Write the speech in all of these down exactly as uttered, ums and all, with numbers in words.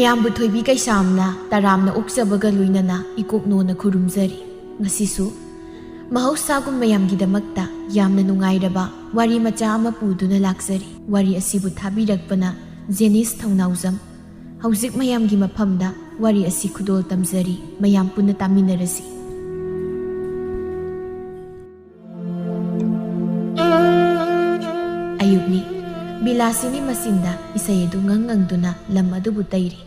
ꯃꯌꯥꯝꯕꯨ ꯊꯣꯏꯕꯤ ꯀꯩꯁꯥꯝꯅ ꯇꯔꯥꯝꯅ ꯑꯣꯛꯆꯕꯒ ꯂꯣꯏꯅꯅ ꯏꯀꯣꯛꯅꯣꯅ ꯈꯨꯔꯨꯝꯖꯔꯤ꯫ ꯉꯁꯤꯁꯨ ꯃꯍꯧꯁꯥꯒꯨꯝ ꯃꯌꯥꯝꯒꯤꯗꯃꯛꯇ ꯌꯥꯝꯅ ꯅꯨꯡꯉꯥꯏꯔꯕ ꯋꯥꯔꯤ ꯃꯆꯥ ꯑꯃ ꯄꯨꯗꯨꯅ ꯂꯥꯛꯆꯔꯤ꯫ ꯋꯥꯔꯤ ꯑꯁꯤꯕꯨ ꯊꯥꯕꯤꯔꯛꯄꯅ ꯖꯦꯅꯤꯁ ꯊꯧꯅꯥꯎꯖꯝ꯫ ꯍꯧꯖꯤꯛ ꯃꯌꯥꯝꯒꯤ ꯃꯐꯝꯗ ꯋꯥꯔꯤ ꯑꯁꯤ ꯈꯨꯗꯣꯜ ꯇꯝꯖꯔꯤ꯫ ꯃꯌꯥꯝ ꯄꯨꯟꯅ ꯇꯥꯃꯤꯟꯅꯔꯁꯤ꯫ ꯑꯌꯨꯛꯅꯤ꯫ ꯕꯤꯂꯥꯁꯤꯅꯤ ꯃꯆꯤꯟꯗ ꯏꯁꯩ ꯑꯗꯨ ꯉꯪ ꯉꯪꯗꯨꯅ ꯂꯝ ꯑꯗꯨꯕꯨ ꯇꯩꯔꯤ꯫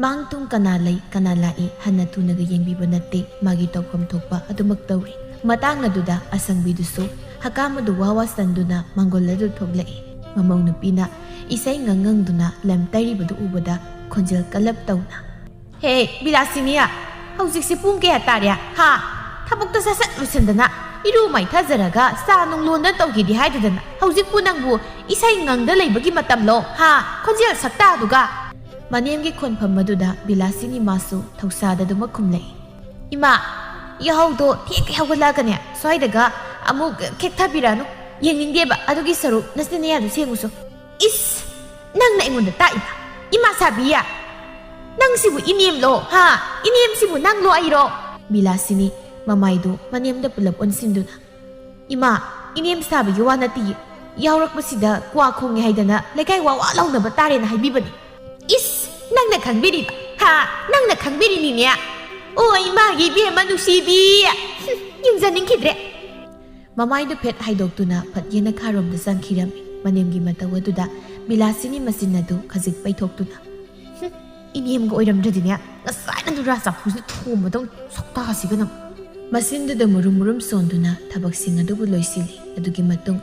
ꯃꯥꯡ ꯇꯨꯡ ꯀꯅꯥ ꯂꯩ, ꯀꯅꯥ ꯂꯥꯛꯏ ꯍꯟꯅ ꯊꯨꯅꯒ ꯌꯦꯡꯕꯤꯕ ꯅꯠꯇꯦ, ꯃꯥꯒꯤ ꯇꯧꯐꯝ ꯊꯣꯛꯄ ꯑꯗꯨꯃꯛ ꯇꯧꯔꯤ꯫ ꯃꯇꯥꯡ ꯑꯗꯨꯗ ꯑꯁꯪꯕꯤꯗꯨꯁꯨ ꯍꯀꯥꯝ ꯑꯗꯨ ꯋꯥ ꯋꯥ ꯆꯟꯗꯨꯅ ꯃꯥꯡꯒꯣꯜ ꯑꯗꯨ ꯊꯣꯛꯂꯛꯏ꯫ ꯃꯃꯧ ꯅꯨꯄꯤꯅ ꯏꯁꯩ ꯉꯪ ꯉꯪꯗꯨꯅ ꯂꯝ ꯇꯩꯔꯤꯕꯗꯨ ꯎꯕꯗ ꯈꯣꯟꯖꯦꯜ ꯀꯜꯂꯞ ꯇꯧꯅ, "ꯍꯦ, ꯕꯤꯂꯥꯁꯤꯅꯤ, ꯍꯧꯖꯤꯛꯁꯤ ꯄꯨꯡ ꯀꯌꯥ ꯇꯥꯔꯦ? ꯍꯥ? ꯊꯕꯛꯇ ꯁꯠ ꯁꯠ ꯂꯣꯏꯁꯤꯟꯗꯅ, ꯏꯔꯨ ꯃꯥꯏꯊꯖꯔꯒ ꯆꯥ ꯅꯨꯡ ꯂꯣꯟꯗꯅ ꯇꯧꯒꯦꯗꯤ ꯍꯥꯏꯗꯗꯅ, ꯍꯧꯖꯤꯛꯄꯨ ꯅꯪꯕꯨ ꯏꯁꯩ ꯉꯪꯗ ꯂꯩꯕꯒꯤ ꯃꯇꯝꯂꯣ? ꯍꯥ? ꯈꯣꯟꯖꯦꯜ ꯁꯛꯇꯥꯗꯨꯒ!" ꯃꯅꯦꯝꯒꯤ ꯈꯣꯟꯐꯝ ꯑꯗꯨꯗ ꯕꯤꯂꯥꯁꯤꯅꯤ ꯃꯥꯁꯨ ꯊꯧꯁꯥꯗꯗꯨꯃꯛ ꯈꯨꯝꯂꯛꯏ, "ꯏꯃꯥ, ꯌꯥꯍꯧꯗꯣ ꯊꯦꯡꯈꯩ ꯍꯧꯒꯠꯂꯛꯑꯒꯅꯦ, ꯁ꯭ꯋꯥꯏꯗꯒ ꯑꯃꯨꯛ ꯈꯦꯛꯊꯕꯤꯔꯛꯑꯅꯨ꯫ ꯌꯦꯡꯅꯤꯡꯗꯦꯕ ꯑꯗꯨꯒꯤ ꯁꯔꯨꯛ꯫ ꯅꯆꯤꯟ ꯅꯌꯥꯗꯨ ꯁꯦꯡꯉꯨꯁꯨ꯫" "ꯏꯁ! ꯅꯪꯅ ꯑꯩꯉꯣꯟꯗ ꯇꯥꯛꯏꯕ? ꯏꯃꯥ ꯁꯥꯕꯤ! ꯅꯪꯁꯤꯕꯨ ꯏꯅꯦꯝꯂꯣ? ꯍꯥ? ꯏꯅꯦꯝꯁꯤꯕꯨ ꯅꯪꯂꯣ ꯑꯩꯔꯣ?" ꯕꯤꯂꯥꯁꯤꯅꯤ ꯃꯃꯥꯏꯗꯨ ꯃꯅꯦꯝꯗ ꯄꯨꯂꯞ ꯑꯣꯟꯁꯤꯟꯗꯨꯅ, "ꯏꯃꯥ, ꯏꯅꯦꯝ ꯁꯥꯕꯒꯤ ꯋꯥ ꯅꯠꯇꯤꯌꯦ꯫ ꯌꯥꯎꯔꯛꯄꯁꯤꯗ ꯀ꯭ꯋꯥ ꯈꯣꯡꯉꯦ ꯍꯥꯏꯗꯅ ꯂꯩꯀꯥꯏ ꯋꯥ ꯋꯥ ꯂꯥꯎꯅꯕ ꯇꯥꯔꯦꯅ ꯍꯥꯏꯕꯤꯕꯅꯤ꯫" "ꯏꯁ! ꯅꯪꯅ ꯈꯪꯕꯤꯔꯤꯕ? ꯍꯥ? ꯅꯪꯅ ꯈꯪꯕꯤꯔꯤꯅꯤꯅꯦ? ꯑꯣ, ꯏꯃꯥꯒꯤ ꯏꯕꯦꯝꯃ ꯅꯨꯡꯁꯤꯕꯤ! ꯍꯨꯝ, ꯌꯦꯡꯖꯅꯤꯡꯈꯤꯗ꯭ꯔꯦ꯫" ꯃꯃꯥꯏꯗꯨ ꯐꯦꯠ ꯍꯥꯏꯗꯣꯛꯇꯨꯅ ꯐꯠ ꯌꯦꯅꯈꯥꯔꯣꯝꯗ ꯆꯪꯈꯤꯔꯝꯃꯤ꯫ ꯃꯅꯦꯝꯒꯤ ꯃꯇꯧ ꯑꯗꯨꯗ ꯕꯤꯂꯥꯁꯤꯅꯤ ꯃꯆꯤꯟ ꯑꯗꯨ ꯈꯖꯤꯛ ꯄꯩꯊꯣꯛꯇꯨꯅ, "ꯍꯨꯝ, ꯏꯅꯦꯝꯒ ꯑꯣꯏꯔꯝꯗ꯭ꯔꯗꯤꯅꯦ, ꯉꯁꯥꯏꯅ ꯅꯨꯔꯥ ꯆꯥꯐꯨꯁꯤꯗ ꯊꯣꯝꯃꯗꯧꯅꯤ, ꯁꯛꯇꯥꯁꯤꯒ ꯅꯪ꯫" ꯃꯆꯤꯟꯗꯨꯗ ꯃꯨꯔꯨꯝ ꯃꯨꯔꯨꯝ ꯁꯣꯟꯗꯨꯅ ꯊꯕꯛꯁꯤꯡ ꯑꯗꯨꯕꯨ ꯂꯣꯏꯁꯤꯜꯂꯤ꯫ ꯑꯗꯨꯒꯤ ꯃꯇꯨꯡ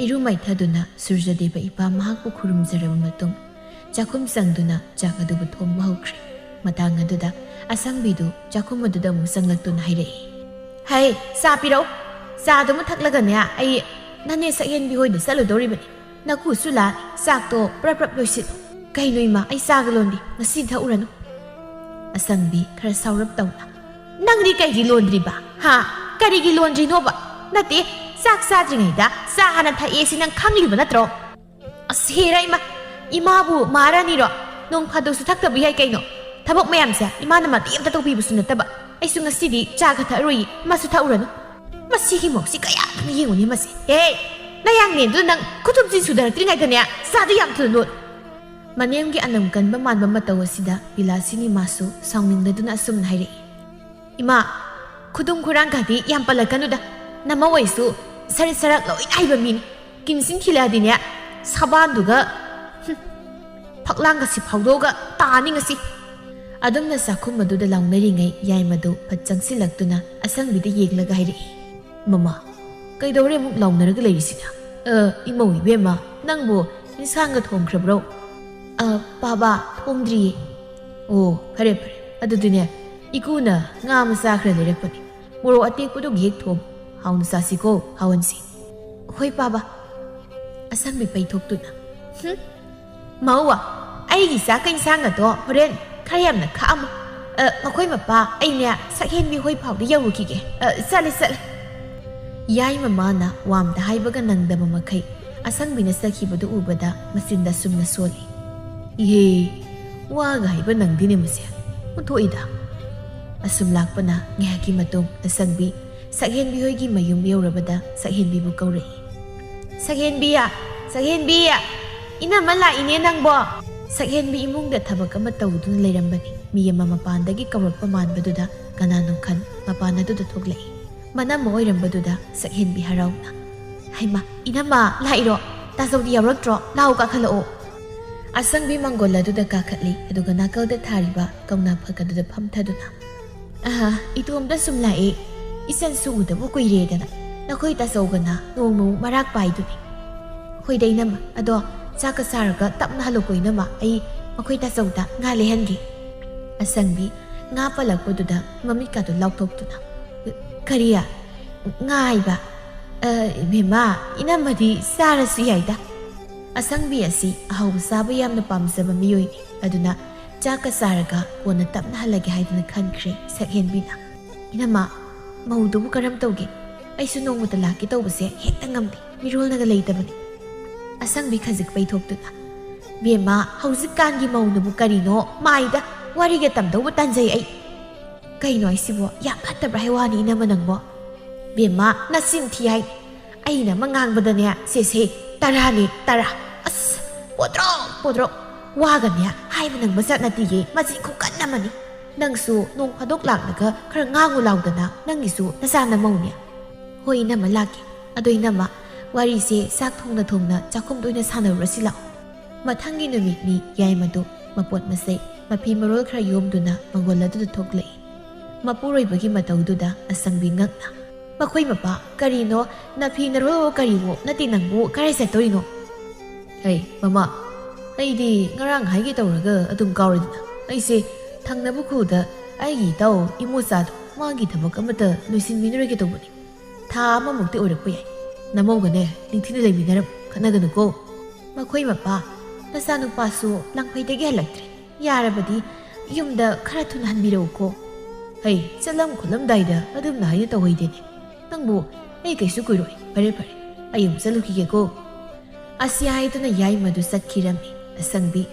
ꯏꯔꯨ ꯃꯥꯏꯊꯗꯨꯅ ꯁꯨꯔꯖꯗꯦꯕ ꯏꯄꯥ ꯃꯍꯥꯛꯄꯨ ꯈꯨꯔꯨꯝꯖꯔꯕ ꯃꯇꯨꯡ ꯆꯥꯛꯈꯨꯝ ꯆꯪꯗꯨꯅ ꯆꯥꯛ ꯑꯗꯨꯕꯨ ꯊꯣꯡꯕ ꯍꯧꯈ꯭ꯔꯦ꯫ ꯃꯇꯥꯡ ꯑꯗꯨꯗ ꯑꯁꯪꯕꯤꯗꯨ ꯆꯥꯛꯈꯨꯝ ꯑꯗꯨꯗ ꯑꯃꯨꯛ ꯆꯪꯂꯛꯇꯨꯅ ꯍꯥꯏꯔꯛꯏ, "ꯍꯩ, ꯆꯥ ꯄꯤꯔꯛꯎ꯫ ꯆꯥꯗꯨꯃ ꯊꯛꯂꯒꯅꯦ ꯑꯩ ꯅꯅꯦ ꯁꯛꯍꯦꯟꯕꯤ ꯍꯣꯏꯗ ꯆꯠꯂꯨꯗꯧꯔꯤꯕꯅꯤ꯫ ꯅꯀꯨꯁꯨ ꯂꯥꯛꯑꯦ, ꯆꯥꯛꯇꯣ ꯄ꯭ꯔꯞ ꯄ꯭ꯔꯞ ꯂꯣꯏꯁꯤꯜꯂꯨ꯫" "ꯀꯩꯅꯣ ꯏꯃꯥ, ꯑꯩ ꯆꯥꯒ ꯂꯣꯟꯗꯦ, ꯉꯁꯤꯗꯤ ꯊꯛꯎꯔꯅꯨ꯫" ꯑꯁꯪꯕꯤ ꯈꯔ ꯁꯥꯎꯔꯞ ꯇꯧꯅ, "ꯅꯪꯗꯤ ꯀꯩꯒꯤ ꯂꯣꯟꯗ꯭ꯔꯤꯕ? ꯍꯥ? ꯀꯔꯤꯒꯤ ꯂꯣꯟꯗ꯭ꯔꯤꯅꯣꯕ? ꯅꯠꯇꯦ, ꯆꯥꯛ ꯆꯥꯗ꯭ꯔꯤꯉꯩꯗ ꯆꯥ ꯍꯥꯟꯅ ꯊꯛꯑꯦ ꯁꯤ ꯅꯪ ꯈꯪꯂꯤꯕ ꯅꯠꯇ꯭ꯔꯣ?" "ꯑꯁ, ꯍꯦꯔꯥ ꯏꯃꯥ, ꯏꯃꯥꯕꯨ ꯃꯥꯔꯥꯅꯤꯔꯣ?" ꯅꯣꯡ ꯐꯥꯗꯣꯛꯁꯨ ꯊꯛꯇꯕ ꯌꯥꯏ ꯀꯩꯅꯣ꯫ ꯊꯕꯛ ꯃꯌꯥꯝꯁꯦ ꯏꯃꯥꯅ ꯃꯇꯦꯡ ꯑꯝꯇ ꯇꯧꯕꯤꯕꯁꯨ ꯅꯠꯇꯕ꯫ ꯑꯩꯁꯨ ꯉꯁꯤꯗꯤ ꯆꯥꯒ ꯊꯛꯑꯔꯣꯏꯌꯦ, ꯃꯥꯁꯨ ꯊꯛꯎꯔꯅꯨ꯫ ꯃꯁꯤꯒꯤ ꯃꯧꯁꯤ ꯀꯌꯥꯗꯅꯣ ꯌꯦꯡꯉꯨꯅꯦ ꯃꯁꯦ꯫ ꯍꯦ, ꯅꯌꯥꯡꯅꯦ ꯑꯗꯨ ꯅꯪ ꯈꯨꯊꯨꯞꯁꯤ ꯁꯨꯗꯔꯛꯇ꯭ꯔꯤꯉꯩꯗꯅꯦ ꯆꯥꯗꯨ ꯌꯥꯝ ꯊꯨꯅ ꯂꯣꯠ꯫ ꯃꯅꯦꯝꯒꯤ ꯑꯅꯝ ꯀꯟꯕ ꯃꯥꯟꯕ ꯃꯇꯧ ꯑꯁꯤꯗ ꯕꯤꯂꯥꯁꯤꯅꯤ ꯃꯥꯁꯨ ꯁꯥꯎꯅꯤꯡꯂꯗꯨꯅ ꯑꯁꯨꯝꯅ ꯍꯥꯏꯔꯛꯏ, "ꯏꯃꯥ, ꯈꯨꯗꯨꯝ ꯈꯨꯔꯥꯡꯒꯗꯤ ꯌꯥꯝ ꯄꯜꯂꯛꯀꯅꯨꯗ꯫ ꯅꯃꯧ ꯑꯣꯏꯁꯨ ꯁꯔꯤꯠ ꯁꯔꯥꯛ ꯂꯣꯏꯅ ꯍꯩꯕ ꯃꯤꯅꯤ꯫ ꯀꯤꯟꯁꯤꯟ ꯊꯤꯜꯂꯛꯑꯗꯤꯅꯦ, ꯁꯕꯥꯟꯗꯨꯒ, ꯍꯨꯝ, ꯐꯛꯂꯥꯡꯒꯁꯤ ꯐꯥꯎꯗꯣꯛꯑꯒ ꯇꯥꯅꯤ ꯉꯁꯤ"꯫ ꯑꯗꯨꯝꯅ ꯆꯥꯛꯈꯨꯝ ꯑꯗꯨꯗ ꯂꯥꯎꯅꯔꯤꯉꯩ ꯌꯥꯏꯃꯗꯨ ꯐꯠ ꯆꯪꯁꯤꯜꯂꯛꯇꯨꯅ ꯑꯁꯪꯕꯤꯗ ꯌꯦꯡꯂꯒ ꯍꯥꯏꯔꯛꯏ, "ꯃꯃꯥ, ꯀꯩꯗꯧꯔꯦ ꯑꯃꯨꯛ ꯂꯥꯎꯅꯔꯒ ꯂꯩꯔꯤꯁꯤꯅ?" "ꯑ, ꯏꯃꯧ ꯏꯕꯦꯝꯃ, ꯅꯪꯕꯨ ꯏꯟꯁꯥꯡꯒ ꯊꯣꯡꯈ꯭ꯔꯕ꯭ꯔꯣ?" "ꯑ, ꯄꯥꯕ, ꯊꯣꯡꯗ꯭ꯔꯤꯌꯦ"꯫ "ꯑꯣ, ꯐꯔꯦ ꯐꯔꯦ, ꯑꯗꯨꯗꯤꯅꯦ, ꯏꯀꯨꯅ ꯉꯥ ꯃꯆꯥ ꯈꯔ ꯂꯩꯔꯛꯄꯅꯤ, ꯃꯣꯔꯣꯛ ꯑꯇꯦꯛꯄꯗꯨꯒ ꯍꯦꯛ ꯊꯣꯡ, ꯍꯥꯎꯅ ꯆꯥꯁꯤꯀꯣ, ꯍꯥꯎꯍꯟꯁꯤ"꯫ "ꯍꯣꯏ ꯄꯥꯕ"꯫ ꯑꯁꯪꯕꯤ ꯄꯩꯊꯣꯛꯇꯨꯅ, "ꯍꯨꯝ, ꯃꯧ, ꯑꯩꯒꯤ ꯆꯥꯛꯀ ꯏꯟꯁꯥꯡꯒꯗꯣ ꯍꯣꯔꯦꯟ ꯈꯔ ꯌꯥꯝꯅ ꯈꯥꯛꯑꯝꯃꯨ꯫ ꯑ, ꯃꯈꯣꯏ ꯃꯄꯥ ꯑꯩꯅꯦ ꯁꯛꯍꯦꯟꯕꯤ ꯍꯣꯏ ꯐꯥꯎꯗ ꯌꯧꯔꯨꯈꯤꯒꯦ꯫ ꯑ, ꯆꯠꯂꯦ, ꯆꯠꯂꯦ"꯫ ꯌꯥꯏꯃ ꯃꯥꯅ ꯋꯥꯝꯇ ꯍꯥꯏꯕꯒ ꯅꯪꯗꯕ ꯃꯈꯩ ꯑꯁꯪꯕꯤꯅ ꯆꯠꯈꯤꯕꯗꯨ ꯎꯕꯗ ꯃꯆꯤꯟꯗ ꯁꯨꯝꯅ ꯁꯣꯜꯂꯤ꯫ "ꯏꯍꯦ, ꯋꯥꯒ ꯍꯥꯏꯕ ꯅꯪꯗꯦꯅꯦ ꯃꯁꯦ, ꯑꯣꯟꯊꯣꯛꯏꯗ"꯫ ꯑꯁꯨꯝ ꯂꯥꯛꯄꯅ ꯉꯥꯏꯍꯥꯛꯀꯤ ꯃꯇꯨꯡ ꯑꯁꯪꯕꯤ ꯁꯛꯍꯦꯟꯕꯤ ꯍꯣꯏꯒꯤ ꯃꯌꯨꯝ ꯌꯧꯔꯕꯗ ꯁꯛꯍꯦꯟꯕꯤꯕꯨ ꯀꯧꯔꯛꯏ꯫ "ꯁꯛꯍꯦꯟꯕꯤ, ꯁꯛꯍꯦꯟꯕꯤ, ꯏꯅꯝꯃ ꯂꯥꯛꯏꯅꯦ ꯅꯪꯕꯣ"꯫ ꯁꯛꯍꯦꯟꯕꯤ ꯏꯃꯨꯡꯗ ꯊꯕꯛ ꯑꯃ ꯇꯧꯗꯨꯅ ꯂꯩꯔꯝꯕꯅꯤ꯫ ꯃꯤ ꯑꯃ ꯃꯄꯥꯟꯗꯒꯤ ꯀꯧꯔꯛꯄ ꯃꯥꯟꯕꯗꯨꯗ ꯀꯅꯥꯅꯣ ꯈꯟ ꯃꯄꯥꯟ ꯑꯗꯨꯗ ꯊꯣꯛꯂꯛꯏ꯫ ꯃꯅꯝꯃ ꯑꯣꯏꯔꯝꯕꯗꯨꯗ ꯁꯛꯍꯦꯟꯕꯤ ꯍꯔꯥꯎꯅ, "ꯍꯩꯃꯥ, ꯏꯅꯝꯃ, ꯂꯥꯛꯏꯔꯣ? ꯇꯥꯖꯧꯗꯤ ꯌꯥꯎꯔꯛꯇ꯭ꯔꯣ? ꯂꯥꯎ, ꯀꯥꯈꯠꯂꯛꯑꯣ"꯫ ꯑꯁꯪꯕꯤ ꯃꯪꯒꯣꯜ ꯑꯗꯨꯗ ꯀꯥꯈꯠꯂꯤ, ꯑꯗꯨꯒ ꯅꯥꯀꯜꯗ ꯊꯥꯔꯤꯕ ꯀꯧꯅꯥ ꯐꯛ ꯑꯗꯨꯗ ꯐꯝꯊꯗꯨꯅ, "ꯑꯍ, ꯏꯇꯣꯝꯇ ꯁꯨꯝ ꯂꯥꯛꯑꯦ꯫ ꯏꯆꯟꯁꯨ ꯎꯗꯕ ꯀꯨꯏꯔꯦꯗꯅ꯫ ꯅꯈꯣꯏ ꯇꯥꯆꯧꯒꯅ ꯅꯣꯡꯃꯃꯨꯛ ꯃꯔꯥꯛ ꯄꯥꯏꯗꯨꯅꯤ"꯫ "ꯍꯣꯏꯗ ꯏꯅꯝꯃ, ꯑꯗꯣ ꯆꯥꯛꯀ ꯆꯥꯔꯒ ꯇꯞꯅ ꯍꯜꯂꯛꯀꯣ ꯏꯅꯝꯃ, ꯑꯩ ꯃꯈꯣꯏ ꯇꯥꯆꯧꯗ ꯉꯥ ꯂꯩꯍꯟꯒꯦ"꯫ ꯑꯁꯪꯕꯤ ꯉꯥ ꯄꯜꯂꯛꯄꯗꯨꯗ ꯃꯃꯤꯠꯀꯥꯗꯨ ꯂꯥꯎꯊꯣꯛꯇꯨꯅ, "ꯀꯔꯤ? ꯉꯥ ꯍꯥꯏꯕ? ꯑ, ꯏꯕꯦꯝꯃ, ꯏꯅꯝꯃꯗꯤ ꯆꯥꯔꯁꯨ ꯌꯥꯏꯗ"꯫ ꯑꯁꯪꯕꯤ ꯑꯁꯤ ꯑꯍꯥꯎꯕ ꯆꯥꯕ ꯌꯥꯝꯅ ꯄꯥꯝꯖꯕ ꯃꯤꯑꯣꯏꯅꯤ꯫ ꯑꯗꯨꯅ ꯆꯥꯛꯀ ꯆꯥꯔꯒ ꯀꯣꯟꯅ ꯇꯞꯅ ꯍꯜꯂꯒꯦ ꯍꯥꯏꯗꯨꯅ ꯈꯟꯈ꯭ꯔꯦ ꯁꯛꯍꯦꯟꯕꯤꯅ꯫ "ꯏꯅꯝꯃ, ꯃꯧꯗꯨꯕꯨ ꯀꯔꯝ ꯇꯧꯒꯦ? ꯑꯩꯁꯨ ꯅꯣꯡꯃꯇ ꯂꯥꯛꯀꯦ ꯇꯧꯕꯁꯦ ꯍꯦꯛꯇ ꯉꯝꯗꯦ, ꯃꯤꯔꯣꯜꯅꯒ ꯂꯩꯇꯕꯅꯤ"꯫ ꯑꯁꯪꯕꯤ ꯈꯖꯤꯛ ꯄꯩꯊꯣꯛꯇꯨꯅ, "ꯕꯦꯝꯃ, ꯍꯧꯖꯤꯛꯀꯥꯟꯒꯤ ꯃꯧꯅꯕꯨ ꯀꯔꯤꯅꯣ? ꯃꯥꯏꯗ ꯋꯥꯔꯤꯒ ꯇꯝꯗꯧꯕ ꯇꯟꯖꯩ ꯑꯩ꯫ ꯀꯩꯅꯣ ꯍꯥꯏꯁꯤꯕꯣ? ꯌꯥꯝ ꯐꯠꯇꯕ꯭ꯔꯥ ꯍꯥꯏ ꯋꯥꯅꯤ, ꯏꯅꯝꯃ ꯅꯪꯕꯣ?" "ꯕꯦꯝꯃ, ꯅꯆꯤꯟ ꯊꯤ ꯍꯥꯏ꯫ ꯑꯩꯅ ꯑꯃ ꯉꯥꯡꯕꯗꯅꯦ, ꯁꯦꯁꯦ, ꯇꯔꯥꯅꯦ, ꯇꯔꯥ꯫ ꯑꯁ, ꯄꯣꯗ꯭ꯔꯣꯛ, ꯄꯣꯗ꯭ꯔꯣꯛ꯫ ꯋꯥꯒꯅꯦ ꯍꯥꯏꯕ ꯅꯪꯕ ꯖꯥꯠ ꯅꯠꯇꯤꯌꯦ, ꯃꯆꯤꯟ ꯈꯨꯀꯟ ꯑꯃꯅꯤ꯫ ꯅꯪꯁꯨ ꯅꯣꯡ ꯐꯥꯗꯣꯛ ꯂꯥꯛꯂꯒ ꯈꯔ ꯉꯥꯡꯉꯨ ꯂꯥꯎꯗꯅ, ꯅꯪꯒꯤꯁꯨ ꯅꯆꯥ ꯅꯃꯧꯅꯦ꯫" "ꯍꯣꯏ, ꯏꯅꯝꯃ, ꯂꯥꯛꯀꯦ꯫ ꯑꯗꯣ, ꯏꯅꯝꯃ, ꯋꯥꯔꯤꯁꯦ ꯆꯥꯛ ꯊꯣꯡꯅ ꯊꯣꯡꯅ ꯆꯥꯛꯈꯨꯝꯗ ꯑꯣꯏꯅ ꯁꯥꯟꯅꯔꯨꯔꯁꯤ ꯂꯥꯛꯑꯣ꯫ ꯃꯊꯪꯒꯤ ꯅꯨꯃꯤꯠꯅꯤ ꯌꯥꯏꯃꯗꯨ ꯃꯄꯣꯠ ꯃꯆꯩ, ꯃꯐꯤ ꯃꯔꯣꯜ ꯈꯔ ꯌꯣꯝꯗꯨꯅ ꯃꯪꯒꯣꯜ ꯑꯗꯨꯗ ꯊꯣꯛꯂꯛꯏ꯫ ꯃꯄꯨꯔꯣꯏꯕꯒꯤ ꯃꯇꯧꯗꯨꯗ ꯑꯁꯪꯕꯤ ꯉꯛꯅ, "ꯃꯈꯣꯏ ꯃꯄꯥ, ꯀꯔꯤꯅꯣ? ꯅꯐꯤ ꯅꯔꯣꯜ ꯀꯔꯤꯋꯣ? ꯅꯠꯇꯦ, ꯅꯪꯕꯨ ꯀꯔꯥꯏ ꯆꯠꯇꯣꯔꯤꯅꯣ?" "ꯍꯩ, ꯃꯃꯥ, ꯑꯩꯗꯤ ꯉꯔꯥꯡ ꯍꯥꯏꯒꯦ ꯇꯧꯔꯒ ꯑꯗꯨꯝ ꯀꯥꯎꯔꯦꯗꯅ꯫ ꯑꯩꯁꯦ ꯊꯪꯅꯕ ꯈꯨꯜꯗ ꯑꯩꯒꯤ ꯏꯇꯥꯎ ꯏꯃꯣꯆꯥꯗꯣ, ꯃꯥꯒꯤ ꯊꯕꯛ ꯑꯃꯇ ꯂꯣꯏꯁꯤꯟꯃꯤꯟꯅꯔꯒꯦ ꯇꯧꯕꯅꯤ꯫ ꯊꯥ ꯑꯃꯃꯨꯛꯇꯤ ꯑꯣꯏꯔꯛꯄ ꯌꯥꯏ꯫ ꯅꯃꯧꯒꯅꯦ ꯅꯤꯡꯊꯤꯅ ꯂꯩꯃꯤꯟꯅꯔꯝꯃꯨ, ꯈꯠꯅꯒꯅꯨꯀꯣ꯫" "ꯃꯈꯣꯏ ꯃꯄꯥ, ꯅꯆꯥꯅꯨꯄꯥꯁꯨ ꯂꯥꯡꯐꯩꯗꯒꯤ ꯍꯜꯂꯛꯇ꯭ꯔꯦ꯫ ꯌꯥꯔꯕꯗꯤ ꯌꯨꯝꯗ ꯈꯔ ꯊꯨꯅ ꯍꯟꯕꯤꯔꯛꯎꯀꯣ꯫" "ꯍꯩ, ꯆꯠꯂꯝ ꯈꯣꯠꯂꯝꯗꯥꯏꯗ ꯑꯗꯨꯝꯅ ꯍꯥꯏꯅ ꯇꯧꯍꯩꯗꯦꯅꯦ꯫ ꯅꯪꯕꯨ ꯑꯩ ꯀꯩꯁꯨ ꯀꯨꯏꯔꯣꯏ꯫ ꯐꯔꯦ, ꯐꯔꯦ, ꯑꯩ ꯑꯃꯨꯛ ꯆꯠꯂꯨꯈꯤꯒꯦꯀꯣ꯫" ꯑꯁꯤ ꯍꯥꯏꯗꯨꯅ ꯌꯥꯏꯃꯗꯨ ꯆꯠꯈꯤꯔꯝꯃꯤ꯫ ꯑꯁꯪꯕꯤ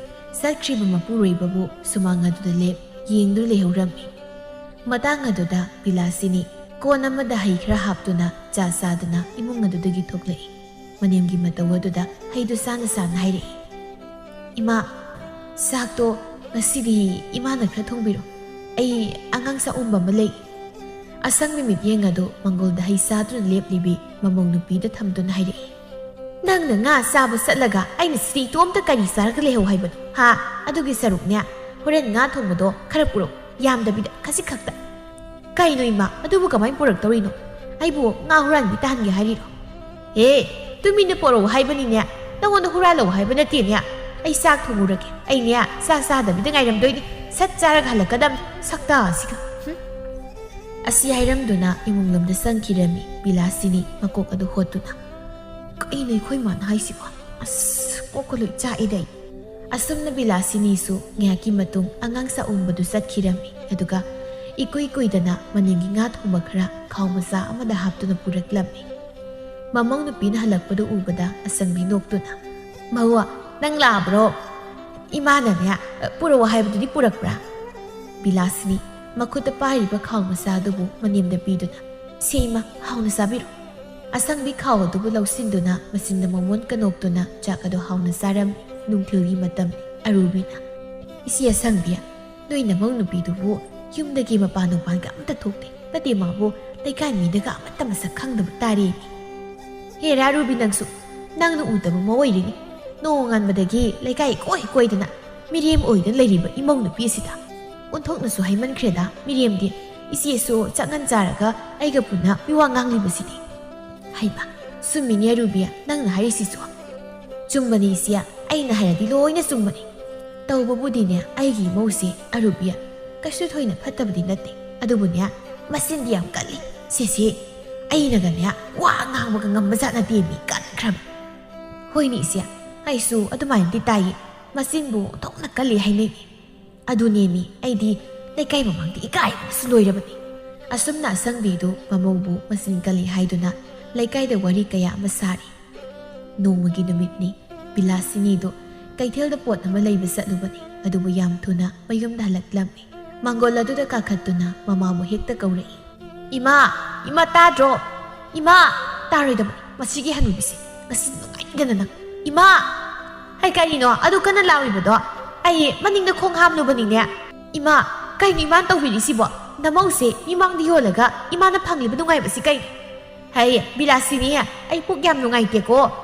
ꯆꯠꯈ꯭ꯔꯤꯕ ꯃꯄꯨꯔꯣꯏꯕꯕꯨ ꯁꯨꯃꯥꯡ ꯑꯗꯨꯗ ꯂꯦꯞ ꯌꯦꯡꯗꯨꯅ ꯂꯩꯍꯧꯔꯝꯃꯤ꯫ ꯃꯇꯥꯡ ꯑꯗꯨꯗ ꯕꯤꯂꯥꯁꯤꯅꯤ ꯀꯣꯟ ꯑꯃꯗ ꯍꯩ ꯈꯔ ꯍꯥꯞꯇꯨꯅ ꯆꯥ ꯆꯥꯗꯨꯅ ꯏꯃꯨꯡ ꯑꯗꯨꯗꯒꯤ ꯊꯣꯛꯂꯛꯏ꯫ ꯃꯅꯦꯝꯒꯤ ꯃꯇꯧ ꯑꯗꯨꯗ ꯍꯩꯗꯨ ꯆꯥꯅ ꯆꯥꯅ ꯍꯥꯏꯔꯛꯏ, "ꯏꯃꯥ, ꯆꯥꯛꯇꯣ ꯉꯁꯤꯗꯤ ꯏꯃꯥꯅ ꯈꯔ ꯊꯣꯡꯕꯤꯔꯣ꯫ ꯑꯩ ꯑꯉꯥꯡ ꯆꯥꯛ ꯎꯝꯕ ꯑꯃ ꯂꯩ꯫" ꯑꯁꯪꯕꯤ ꯃꯤꯠꯌꯦꯡ ꯑꯗꯨ ꯃꯪꯒꯣꯜꯗ ꯍꯩ ꯆꯥꯗꯨꯅ ꯂꯦꯞꯂꯤꯕꯤ ꯃꯃꯧ ꯅꯨꯄꯤꯗ ꯊꯝꯗꯨꯅ ꯍꯥꯏꯔꯛꯏ, "ꯅꯪꯅ ꯉꯥ ꯆꯥꯕ ꯆꯠꯂꯒ ꯑꯩꯅ ꯁꯤꯗ ꯏꯇꯣꯝꯇ ꯀꯔꯤ ꯆꯥꯔꯒ ꯂꯩꯍꯧ ꯍꯥꯏꯕꯅꯣ, ꯍꯥ? ꯑꯗꯨꯒꯤ ꯁꯔꯨꯛꯅꯦ, ꯍꯣꯔꯦꯟ ꯉꯥ ꯊꯣꯡꯕꯗꯣ ꯈꯔ ꯄꯨꯔꯛꯎ, ꯌꯥꯝꯗꯕꯤꯗ ꯈꯖꯤꯛ ꯈꯛꯇ꯫" "ꯀꯩꯅꯣ ꯏꯃꯥ, ꯑꯗꯨꯕꯨ ꯀꯃꯥꯏꯅ ꯄꯨꯔꯛꯇꯧꯔꯤꯅꯣ? ꯑꯩꯕꯨ ꯉꯥ ꯍꯨꯔꯥꯟꯕꯤ ꯇꯥꯍꯟꯒꯦ ꯍꯥꯏꯔꯤꯔꯣ?" "ꯑꯦ, ꯇꯨꯃꯤꯟꯅ ꯄꯣꯔꯛꯎ ꯍꯥꯏꯕꯅꯤꯅꯦ, ꯅꯉꯣꯟꯗ ꯍꯨꯔꯥꯜꯂꯛꯎ ꯍꯥꯏꯕ ꯅꯠꯇꯦꯅꯦ꯫ ꯑꯩ ꯆꯥꯛ ꯊꯣꯡꯉꯨꯔꯒꯦ꯫ ꯑꯩꯅꯦ ꯆꯥꯛ ꯆꯥꯗꯕꯤꯗ ꯉꯥꯏꯔꯝꯗꯣꯏꯅꯤ꯫ ꯁꯠ ꯆꯥꯔꯒ ꯍꯜꯂꯛꯀꯗꯝꯅꯤ꯫ ꯁꯛꯇꯥꯁꯤꯒ꯫ ꯍꯨꯝ꯫" ꯑꯁꯤ ꯍꯥꯏꯔꯝꯗꯨꯅ ꯏꯃꯨꯡ ꯂꯣꯝꯗ ꯆꯪꯈꯤꯔꯝꯃꯤ ꯕꯤꯂꯥꯁꯤꯅꯤ ꯃꯀꯣꯛ ꯑꯗꯨ ꯍꯣꯠꯇꯨꯅ꯫ "ꯀꯩꯅꯣ ꯑꯩꯈꯣꯏ ꯃꯥꯅ ꯍꯥꯏꯁꯤꯕꯣ? ꯑꯁ, ꯀꯣꯛꯀ ꯂꯣꯏ ꯆꯥꯛꯏꯗ ꯑꯩ꯫" ꯑꯁꯨꯝꯅ ꯕꯤꯂꯥꯁꯤꯅꯤꯁꯨ ꯉꯥꯏꯍꯥꯛꯀꯤ ꯃꯇꯨꯡ ꯑꯉꯥꯡ ꯆꯥꯛ ꯎꯝꯕꯗꯨ ꯆꯠꯈꯤꯔꯝꯃꯤ꯫ ꯑꯗꯨꯒ ꯏꯀꯨꯏ ꯀꯨꯏꯗꯅ ꯃꯅꯤꯡꯒꯤ ꯉꯥ ꯊꯣꯡꯕ ꯈꯔ ꯈꯥꯎ ꯃꯆꯥ ꯑꯃꯗ ꯍꯥꯞꯇꯨꯅ ꯄꯨꯔꯛꯂꯝꯃꯤ꯫ ꯃꯃꯧ ꯅꯨꯄꯤꯅ ꯍꯜꯂꯛꯄꯗꯨ ꯎꯕꯗ ꯑꯁꯪꯕꯤ ꯅꯣꯛꯇꯨꯅ, "ꯃꯧ, "ꯅꯪ ꯂꯥꯛꯑꯕ꯭ꯔꯣ? ꯏꯃꯥꯅꯅꯦ, ꯄꯨꯔꯛꯑꯣ ꯍꯥꯏꯕꯗꯨꯗꯤ ꯄꯨꯔꯛꯄ꯭ꯔꯥ?" ꯕꯤꯂꯥꯁꯤꯅꯤ ꯃꯈꯨꯠꯇ ꯄꯥꯏꯔꯤꯕ ꯈꯥꯎ ꯃꯆꯥ ꯑꯗꯨꯕꯨ ꯃꯅꯦꯝꯗ ꯄꯤꯗꯨꯅ, "ꯁꯦ ꯏꯃꯥ, ꯍꯥꯎꯅ ꯆꯥꯕꯤꯔꯣ꯫" ꯑꯁꯪꯕꯤ ꯈꯥꯎ ꯑꯗꯨꯕꯨ ꯂꯧꯁꯤꯟꯗꯨꯅ ꯃꯆꯤꯟꯗ ꯃꯃꯣꯟ ꯀꯅꯣꯛꯇꯨꯅ ꯆꯥꯛ ꯑꯗꯨ ꯍꯥꯎꯅ ꯆꯥꯔꯝꯃꯤ꯫ ꯅꯨꯡꯊꯤꯜꯒꯤ ꯃꯇꯝꯅꯤ꯫ ꯑꯔꯨꯕꯤꯅ, "ꯏꯆꯦ ꯑꯁꯪꯕꯤ, ꯅꯣꯏ ꯅꯃꯧ ꯅꯨꯄꯤꯗꯨꯕꯨ ꯌꯨꯝꯗꯒꯤ ꯃꯄꯥꯟ ꯅꯨꯡꯄꯥꯟꯒ ꯑꯝꯇ ꯊꯣꯛꯇꯦ꯫ ꯅꯠꯇꯦ ꯃꯥꯕꯨ, ꯂꯩꯀꯥꯏ ꯃꯤꯗꯒ ꯑꯃꯠꯇ ꯃꯁꯛ ꯈꯪꯗꯕ ꯇꯥꯔꯦꯅꯦ꯫" "ꯍꯦꯔꯥ ꯔꯨꯕꯤ, ꯅꯪꯁꯨ, ꯅꯪꯅ ꯎꯗꯕ ꯑꯃ ꯑꯣꯏꯔꯤꯅꯤ꯫ ꯅꯣꯡ ꯉꯥꯟꯕꯗꯒꯤ ꯂꯩꯀꯥꯏ ꯀꯣꯏ ꯀꯣꯏꯗꯅ ꯃꯤꯔꯦꯝ ꯑꯣꯏꯗꯨꯅ ꯂꯩꯔꯤꯕ ꯏꯃꯧ ꯅꯨꯄꯤ ꯑꯁꯤꯗ ꯑꯣꯟꯊꯣꯛꯅꯁꯨ ꯍꯥꯏꯃꯟꯈ꯭ꯔꯦꯗ꯫ ꯃꯤꯔꯦꯝꯗꯤ ꯏꯆꯦꯁꯨ ꯆꯥꯛꯉꯟ ꯆꯥꯔꯒ ꯑꯩꯒ ꯄꯨꯟꯅ ꯃꯤꯋꯥ ꯉꯥꯡꯂꯤꯕꯁꯤꯗꯤ꯫" "ꯍꯩꯃ, ꯆꯨꯝꯃꯤꯅꯦ ꯔꯨꯕꯤ, ꯅꯪꯅ ꯍꯥꯏꯔꯤꯁꯤꯁꯨ꯫" "ꯆꯨꯝꯕꯅꯤ ꯏꯆꯦ, ꯑꯩꯅ ꯍꯥꯏꯔꯗꯤ ꯂꯣꯏꯅ ꯆꯨꯝꯕꯅꯤ꯫ ꯇꯧꯕꯕꯨꯗꯤꯅꯦ, ꯑꯩꯒꯤ ꯏꯃꯧꯁꯦ ꯑꯔꯨꯕꯤ ꯀꯩꯁꯨ ꯊꯣꯏꯅ ꯐꯠꯇꯕꯗꯤ ꯅꯠꯇꯦ꯫ ꯑꯗꯨꯕꯨꯅꯦ, ꯃꯆꯤꯟꯗꯤ ꯌꯥꯝ ꯀꯜꯂꯤ꯫ ꯁꯦꯁꯦ, ꯑꯩꯅꯒꯅꯦ ꯋꯥ ꯉꯥꯡꯕꯒ ꯉꯝꯕꯖꯥꯠ ꯅꯠꯇꯦ, ꯃꯤ ꯀꯟꯈ꯭ꯔꯕ꯫" "ꯍꯣꯏꯅꯦ ꯏꯆꯦ, ꯑꯩꯁꯨ ꯑꯗꯨꯃꯥꯏꯅꯗꯤ ꯇꯥꯏꯌꯦ꯫ ꯃꯆꯤꯟꯕꯨ ꯑꯣꯟꯊꯣꯛꯅ ꯀꯜꯂꯤ ꯍꯥꯏꯅꯩ꯫ ꯑꯗꯨꯅꯦꯃꯤ, ꯑꯩꯗꯤ ꯂꯩꯀꯥꯏ ꯃꯃꯥꯡꯗ ꯏꯀꯥꯏꯕꯅꯁꯨ ꯂꯣꯏꯔꯕꯅꯤ꯫" ꯑꯁꯨꯝꯅ ꯑꯁꯪꯕꯤꯗꯨ ꯃꯃꯧꯕꯨ ꯃꯆꯤꯟ ꯀꯜꯂꯤ ꯍꯥꯏꯗꯨꯅ ꯂꯩꯀꯥꯏꯗ ꯋꯥꯔꯤ ꯀꯌꯥ ꯑꯃ ꯁꯥꯔꯤ꯫ ꯅꯣꯡꯃꯒꯤ ꯅꯨꯃꯤꯠꯅꯤ꯫ ꯕꯤꯂꯥꯁꯤꯅꯤꯗꯨ ꯀꯩꯊꯦꯜꯗ ꯄꯣꯠ ꯑꯃ ꯂꯩꯕ ꯆꯠꯂꯨꯕꯅꯤ, ꯑꯗꯨꯕꯨ ꯌꯥꯝ ꯊꯨꯅ ꯃꯌꯨꯝꯗ ꯍꯜꯂꯛꯂꯝꯃꯤ꯫ ꯃꯥꯡꯒꯣꯜ ꯑꯗꯨꯗ ꯀꯥꯈꯠꯇꯨꯅ ꯃꯃꯥꯕꯨ ꯍꯦꯛꯇ ꯀꯧꯔꯛꯏ꯫ "ꯏꯃꯥ! ꯏꯃꯥ, ꯇꯥꯗ꯭ꯔꯣ? ꯏꯃꯥ!" "ꯇꯥꯔꯣꯏꯗꯕꯅꯤ, ꯃꯁꯤꯒꯤ ꯍꯅꯨꯕꯤꯁꯦ ꯉꯁꯤ ꯅꯨꯡꯉꯥꯏꯗꯅ ꯅꯪ꯫" "ꯏꯃꯥ!" "ꯍꯩ, ꯀꯔꯤꯅꯣ ꯑꯗꯨ ꯀꯟꯅ ꯂꯥꯎꯔꯤꯕꯗꯣ?" "ꯑꯩ ꯃꯅꯤꯡꯗ ꯈꯣꯡ ꯍꯥꯝꯂꯨꯕꯅꯤꯅꯦ꯫" "ꯏꯃꯥ, ꯀꯩꯅꯣ ꯏꯃꯥꯅ ꯇꯧꯕꯤꯔꯤꯁꯤꯕꯣ? ꯅꯃꯧꯁꯦ ꯃꯤꯃꯥꯡꯗ ꯌꯣꯜꯂꯒ ꯏꯃꯥꯅ ꯐꯪꯂꯤꯕ ꯅꯨꯡꯉꯥꯏꯕꯁꯤ ꯀꯩꯅꯣ?" "ꯍꯩ, ꯕꯤꯂꯥꯁꯤꯅꯤ, ꯑꯩ ꯄꯨꯛ ꯌꯥꯝ ꯅꯨꯡꯉꯥꯏꯇꯦꯀꯣ꯫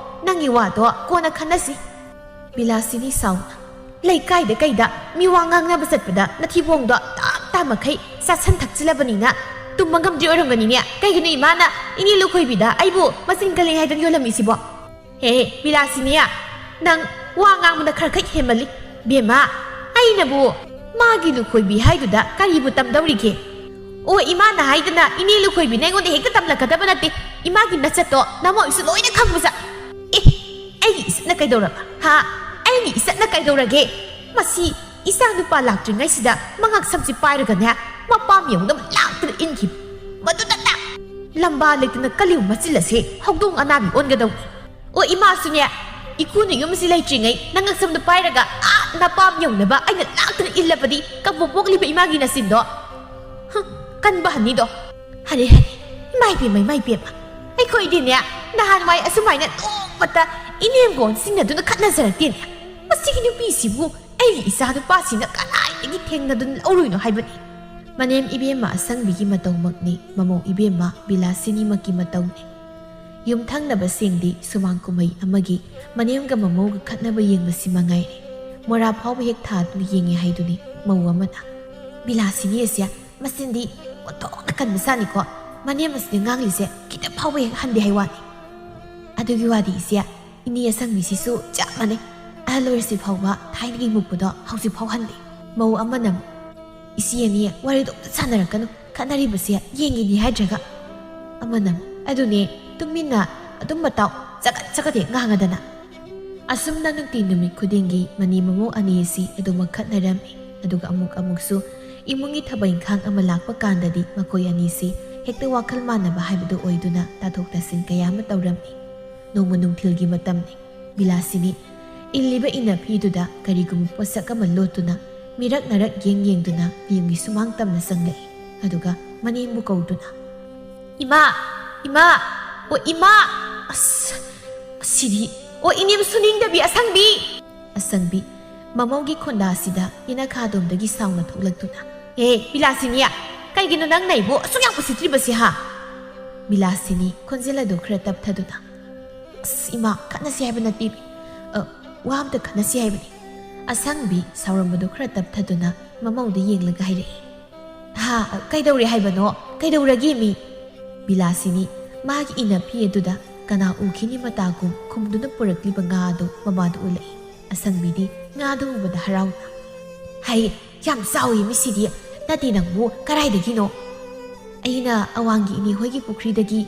ꯅꯪꯒꯤ ꯋꯥꯗꯣ ꯀꯣꯟꯅ ꯈꯟꯅꯁꯤ꯫" ꯕꯤꯂꯥꯁꯤꯅꯤ ꯁꯥꯎꯅ, "ꯂꯩꯀꯥꯏꯗ ꯀꯩꯗ ꯃꯤ ꯋꯥ ꯉꯥꯡꯅꯕ ꯆꯠꯄꯗ ꯅꯊꯤꯕꯣꯡꯗꯣ ꯇꯥꯞ ꯇꯥ ꯃꯈꯩ ꯆꯥꯁꯟ ꯊꯛꯆꯤꯜꯂꯕꯅꯤꯅ ꯇꯨꯝꯕ ꯉꯝꯗ꯭ꯔꯤ ꯑꯣꯏꯔꯝꯒꯅꯤꯅꯦ꯫ ꯀꯩꯒꯤꯅꯣ ꯏꯃꯥꯅ ꯏꯅꯦ ꯂꯨꯈꯣꯏꯕꯤꯗ ꯑꯩꯕꯨ ꯃꯆꯤꯟ ꯀꯜꯂꯤ ꯍꯥꯏꯗꯅ ꯌꯣꯜꯂꯝꯃꯤꯁꯤꯕꯣ?" "ꯍꯦ, ꯕꯤꯂꯥꯁꯤꯅꯤ, ꯅꯪ ꯋꯥ ꯉꯥꯡꯕꯗ ꯈꯔ ꯈꯛ ꯍꯦꯟꯃꯜꯂꯤ꯫ ꯕꯦꯝꯃ, ꯑꯩꯅꯕꯨ ꯃꯥꯒꯤ ꯂꯨꯈꯣꯏꯕꯤ ꯍꯥꯏꯗꯨꯗ ꯀꯔꯤꯕꯨ ꯇꯝꯗꯧꯔꯤꯒꯦ? ꯑꯣ, ꯏꯃꯥꯅ ꯍꯥꯏꯗꯅ ꯏꯅꯦ ꯂꯨꯈꯣꯏꯕꯤꯅ ꯑꯩꯉꯣꯟꯗ ꯍꯦꯛꯇ ꯇꯝꯂꯛꯀꯗꯕ ꯅꯠꯇꯦ꯫ ꯏꯃꯥꯒꯤ ꯅꯆꯠꯇꯣ ꯅꯃꯣꯏꯁꯨ ꯂꯣꯏꯅ ꯈꯪꯕꯁꯥ꯫ ꯑꯦ, ꯑꯩꯒꯤ ꯏꯆꯠꯅ ꯀꯩꯗꯧꯔꯕ? ꯍꯥ? ꯑꯩꯒꯤ ꯏꯆꯠꯅ ꯀꯩꯗꯧꯔꯒꯦ? ꯃꯁꯤ ꯏꯆꯥ ꯅꯨꯄꯥ ꯂꯥꯛꯇ꯭ꯔꯤꯉꯩꯁꯤꯗ ꯃꯉꯛ ꯁꯝꯁꯤ ꯄꯥꯏꯔꯒꯅꯦ, ꯃꯄꯥꯝ ꯌꯧꯅꯕ ꯂꯥꯛꯇꯅ ꯏꯟꯈꯤꯕ꯫ ꯃꯗꯨꯗꯇ ꯂꯝꯕꯥ ꯂꯩꯇꯅ ꯀꯂꯤꯎ ꯃꯆꯤꯜ ꯑꯁꯦ ꯍꯧꯗꯣꯡ ꯑꯅꯥꯕꯤ ꯑꯣꯟꯒꯗꯧꯅꯤ꯫ ꯑꯣ, ꯏꯃꯥꯁꯨꯅꯦ, ꯏꯀꯨꯅ ꯌꯨꯝꯁꯤ ꯂꯩꯇ꯭ꯔꯤꯉꯩ ꯅꯉꯛꯁꯝꯗ ꯄꯥꯏꯔꯒ ꯑꯥ ꯅꯄꯥꯝ ꯌꯧꯅꯕ ꯑꯩꯅ ꯂꯥꯛꯇꯅ ꯏꯜꯂꯕꯗꯤ ꯀꯕꯣꯛ ꯄꯣꯛꯂꯤꯕ ꯏꯃꯥꯒꯤ ꯅꯆꯤꯟꯗꯣ꯫ ꯍꯨꯝ, ꯀꯟꯕ ꯍꯟꯅꯤꯗꯣ꯫ ꯍꯔꯦ ꯍꯔꯦ, ꯏꯃꯥ ꯏꯕꯦꯝꯃ, ꯏꯃꯥ ꯏꯕꯦꯝꯃ꯫ ꯑꯩꯈꯣꯏꯗꯤꯅꯦ ꯅꯍꯥꯟꯋꯥꯏ ꯑꯁꯨꯃꯥꯏꯅ ꯅꯣꯡꯃꯇ ꯏꯅꯦꯝꯕꯣꯟ ꯁꯤꯡꯅꯗꯨꯅ ꯈꯠꯅꯖꯔꯛꯇꯦꯅꯦ꯫ ꯃꯁꯤꯒꯤ ꯅꯨꯄꯤꯁꯤꯕꯨ ꯑꯩꯒꯤ ꯏꯆꯥ ꯅꯨꯄꯥꯁꯤꯡꯅ ꯀꯗꯥꯏꯗꯒꯤ ꯊꯦꯡꯅꯗꯨꯅ ꯂꯧꯔꯨꯏꯅꯣ ꯍꯥꯏꯕꯅꯤ꯫ ꯃꯅꯦꯝ ꯏꯕꯦꯝꯃ ꯑꯁꯪꯕꯤꯒꯤ ꯃꯇꯧꯃꯛꯅꯤ ꯃꯃꯧ ꯏꯕꯦꯝꯃ ꯕꯤꯂꯥꯁꯤꯅꯤꯃꯛꯀꯤ ꯃꯇꯧꯅꯤ꯫ ꯌꯨꯝꯊꯪꯅꯕꯁꯤꯡꯗꯤ ꯁꯨꯃꯥꯡ ꯀꯨꯝꯍꯩ ꯑꯃꯒꯤ ꯃꯅꯦꯝꯒ ꯃꯃꯧꯒ ꯈꯠꯅꯕ ꯌꯦꯡꯕꯁꯤ ꯃꯉꯥꯏꯔꯦ꯫ ꯃꯣꯔꯥ ꯐꯥꯎꯕ ꯍꯦꯛ ꯊꯥꯗꯨꯅ ꯌꯦꯡꯉꯤ ꯍꯥꯏꯗꯨꯅꯤ ꯃꯧ ꯑꯃꯅ꯫ "ꯕꯤꯂꯥꯁꯤꯅꯤ ꯑꯁꯦ ꯃꯆꯤꯟꯗꯤ ꯑꯣꯟꯊꯣꯛꯅ ꯀꯟꯕꯖꯥꯠꯅꯤꯀꯣ꯫ ꯃꯅꯦꯝ ꯑꯁꯤꯅ ꯉꯥꯡꯂꯤꯁꯦ ꯈꯤꯇ ꯐꯥꯎꯕ ꯍꯦꯛ ꯍꯟꯗꯦ ꯍꯥꯏ ꯋꯥꯅꯤ꯫ ꯑꯗꯨꯒꯤ ꯋꯥꯗꯤ ꯏꯆꯦ, ꯏꯅꯦ ꯑꯁꯪꯕꯤꯁꯤꯁꯨ ꯆꯞ ꯃꯥꯟꯅꯩ꯫ ꯑꯍꯜ ꯑꯣꯏꯔꯁꯤ ꯐꯥꯎꯕ ꯊꯥꯏꯅꯒꯤ ꯃꯨꯛꯄꯗꯣ ꯍꯧꯖꯤꯛ ꯐꯥꯎ ꯍꯟꯗꯦ"꯫ ꯃꯧ ꯑꯃꯅ ꯑꯃꯨꯛ, "ꯏꯆꯦ ꯑꯅꯤ ꯋꯥꯔꯤꯗꯣ ꯑꯝꯇ ꯁꯥꯟꯅꯔꯛꯀꯅꯨ, ꯈꯠꯅꯔꯤꯕꯁꯦ ꯌꯦꯡꯉꯤꯅꯤ ꯍꯥꯏꯗ꯭ꯔꯒ"꯫ ꯑꯃꯅ ꯑꯃꯨꯛ, "ꯑꯗꯨꯅꯦ, ꯇꯨꯃꯤꯟꯅ ꯑꯗꯨꯝ ꯃꯇꯥꯎ, ꯆꯒꯠ ꯆꯒꯠ ꯍꯦꯛ ꯉꯥꯡꯉꯗꯅ"꯫ ꯑꯁꯨꯝꯅ ꯅꯨꯡꯇꯤ ꯅꯨꯃꯤꯠ ꯈꯨꯗꯤꯡꯒꯤ ꯃꯅꯦꯝ ꯃꯃꯧ ꯑꯅꯤ ꯑꯁꯤ ꯑꯗꯨꯃꯛ ꯈꯠꯅꯔꯝꯃꯤ꯫ ꯑꯗꯨꯒ ꯑꯃꯨꯛ ꯑꯃꯨꯛꯁꯨ ꯏꯃꯨꯡꯒꯤ ꯊꯕꯛ ꯏꯪꯈꯥꯡ ꯑꯃ ꯂꯥꯛꯄ ꯀꯥꯟꯗꯗꯤ ꯃꯈꯣꯏ ꯑꯅꯤꯁꯤ ꯍꯦꯛꯇ ꯋꯥꯈꯜ ꯃꯥꯟꯅꯕ ꯍꯥꯏꯕꯗꯨ ꯑꯣꯏꯗꯨꯅ ꯇꯥꯊꯣꯛ ꯇꯥꯁꯤꯟ ꯀꯌꯥ ꯑꯃ ꯇꯧꯔꯝꯃꯤ꯫ ꯅꯣꯡꯃ ꯅꯨꯡꯊꯤꯜꯒꯤ ꯃꯇꯝꯅꯤ꯫ ꯕꯤꯂꯥꯁꯤꯅꯤ ꯏꯜꯂꯤꯕ ꯏꯅꯐꯤꯗꯨꯗ ꯀꯔꯤꯒꯨꯝꯕ ꯄꯣꯠꯁꯛ ꯑꯃ ꯂꯣꯠꯇꯨꯅ ꯃꯤꯔꯛ ꯅꯥꯔꯛ ꯌꯦꯡ ꯌꯦꯡꯗꯨꯅ ꯃꯌꯨꯝꯒꯤ ꯁꯨꯃꯥꯡ ꯇꯝꯅ ꯆꯪꯂꯛꯏ꯫ ꯑꯗꯨꯒ ꯃꯅꯦꯝꯕꯨ ꯀꯧꯗꯨꯅ, "ꯏꯃꯥ! ꯏꯃꯥ! ꯑꯣ ꯏꯃꯥ! ꯑꯁ! ꯑꯁꯤꯗꯤ! ꯑꯣ ꯏꯅꯦꯝ ꯁꯨꯅꯤꯡꯗꯕꯤ ꯑꯁꯪꯕꯤ!" ꯑꯁꯪꯕꯤ ꯃꯃꯧꯒꯤ ꯈꯣꯟꯗꯥꯁꯤꯗ ꯌꯦꯅꯈꯥꯗꯣꯝꯗꯒꯤ ꯁꯥꯎꯅ ꯊꯣꯛꯂꯛꯇꯨꯅ, "ꯑꯦ ꯕꯤꯂꯥꯁꯤꯅꯤ, ꯀꯩꯒꯤꯅꯣ ꯅꯪꯅ ꯑꯩꯕꯨ ꯑꯁꯨꯛ ꯌꯥꯝ ꯎꯁꯤꯠꯇ꯭ꯔꯤꯕꯁꯤ ꯍꯥ?" ꯕꯤꯂꯥꯁꯤꯅꯤ ꯈꯣꯟꯖꯦꯜ ꯑꯗꯨ ꯈꯔ ꯇꯞꯊꯗꯨꯅ, "ꯑꯁ ꯏꯃꯥ, ꯈꯠꯅꯁꯤ ꯍꯥꯏꯕ ꯅꯠꯇꯦ꯫ ꯑ, ꯋꯥ ꯑꯝꯇ ꯈꯟꯅꯁꯤ ꯍꯥꯏꯕꯅꯤ"꯫ ꯑꯁꯪꯕꯤ ꯁꯥꯎꯔꯝꯕꯗꯨ ꯈꯔ ꯇꯞꯊꯗꯨꯅ ꯃꯃꯧꯗ ꯌꯦꯡꯂꯒ ꯍꯥꯏꯔꯛꯏ, "ꯍꯥ, ꯀꯩꯗꯧꯔꯦ ꯍꯥꯏꯕꯅꯣ? ꯀꯩꯗꯧꯔꯒꯦ ꯃꯤ?" ꯕꯤꯂꯥꯁꯤꯅꯤ ꯃꯥꯒꯤ ꯏꯅꯐꯤ ꯑꯗꯨꯗ ꯀꯅꯥ ꯎꯈꯤꯅꯤ ꯃꯇꯥꯒꯨꯝ ꯈꯨꯝꯗꯨꯅ ꯄꯨꯔꯛꯂꯤꯕ ꯉꯥ ꯑꯗꯨ ꯃꯃꯥꯗ ꯎꯠꯂꯛꯏ꯫ ꯑꯁꯪꯕꯤꯗꯤ ꯉꯥꯗꯨ ꯎꯕꯗ ꯍꯔꯥꯎꯅ, "ꯍꯩ, ꯌꯥꯝ ꯆꯥꯎꯏ ꯃꯤꯁꯤꯗꯤ꯫ ꯅꯠꯇꯦ ꯅꯪꯕꯨ ꯀꯔꯥꯏꯗꯒꯤꯅꯣ?" "ꯑꯩꯅ ꯑꯋꯥꯡꯒꯤ ꯏꯅꯦ ꯍꯣꯏꯒꯤ ꯄꯨꯈ꯭ꯔꯤꯗꯒꯤ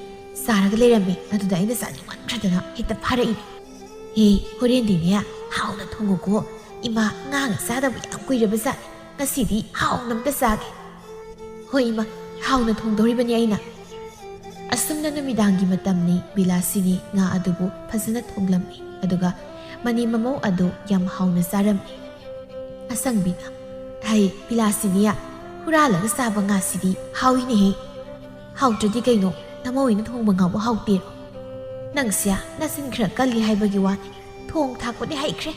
ꯆꯥꯔꯒ ꯂꯩꯔꯝꯃꯦ꯫ ꯑꯗꯨꯗ ꯑꯩꯅ ꯆꯥꯅꯤꯡꯃꯟꯈ꯭ꯔꯗꯅ ꯍꯦꯛꯇ ꯐꯥꯔꯛꯏꯅꯦ꯫ ꯍꯦ, ꯍꯣꯔꯦꯟꯗꯤꯅꯦ ꯍꯥꯎꯅ ꯊꯣꯡꯉꯨꯀꯣ꯫ ꯏꯃꯥ ꯉꯥꯒ ꯆꯥꯗꯕ ꯌꯥꯝ ꯀꯨꯏꯔꯕꯖꯥꯠꯅꯤ꯫ ꯉꯁꯤꯗꯤ ꯍꯥꯎꯅ ꯑꯝꯇ ꯆꯥꯒꯦ"꯫ "ꯍꯣꯏ ꯏꯃꯥ, ꯍꯥꯎꯅ ꯊꯣꯡꯗꯧꯔꯤꯕꯅꯤ ꯑꯩꯅ"꯫ ꯑꯁꯨꯝꯅ ꯅꯨꯃꯤꯗꯥꯡꯒꯤ ꯃꯇꯝꯅꯤ꯫ ꯕꯤꯂꯥꯁꯤꯅꯤ ꯉꯥ ꯑꯗꯨꯕꯨ ꯐꯖꯅ ꯊꯣꯡꯂꯝꯃꯤ꯫ ꯑꯗꯨꯒ ꯃꯅꯤ ꯃꯃꯧ ꯑꯗꯨ ꯌꯥꯝ ꯍꯥꯎꯅ ꯆꯥꯔꯝꯃꯤ꯫ ꯑꯁꯪꯕꯤꯅ, "ꯍꯩ, ꯕꯤꯂꯥꯁꯤꯅꯤ, ꯍꯨꯔꯥꯜꯂꯒ ꯆꯥꯕ ꯉꯥꯁꯤꯗꯤ ꯍꯥꯎꯏꯅꯦꯍꯦ꯫ ꯍꯥꯎꯇ꯭ꯔꯗꯤ ꯀꯩꯅꯣ, ꯅꯃꯧꯏꯅ ꯊꯣꯡꯕ ꯉꯥꯕꯨ ꯍꯥꯎꯇꯦꯔꯣ? ꯅꯪꯁꯦ ꯅꯆꯤꯟ ꯈꯔ ꯀꯜꯂꯤ ꯍꯥꯏꯕꯒꯤ ꯋꯥꯅꯤ꯫ ꯊꯣꯡ ꯊꯥꯛꯄꯗꯤ ꯍꯩꯈ꯭ꯔꯦ꯫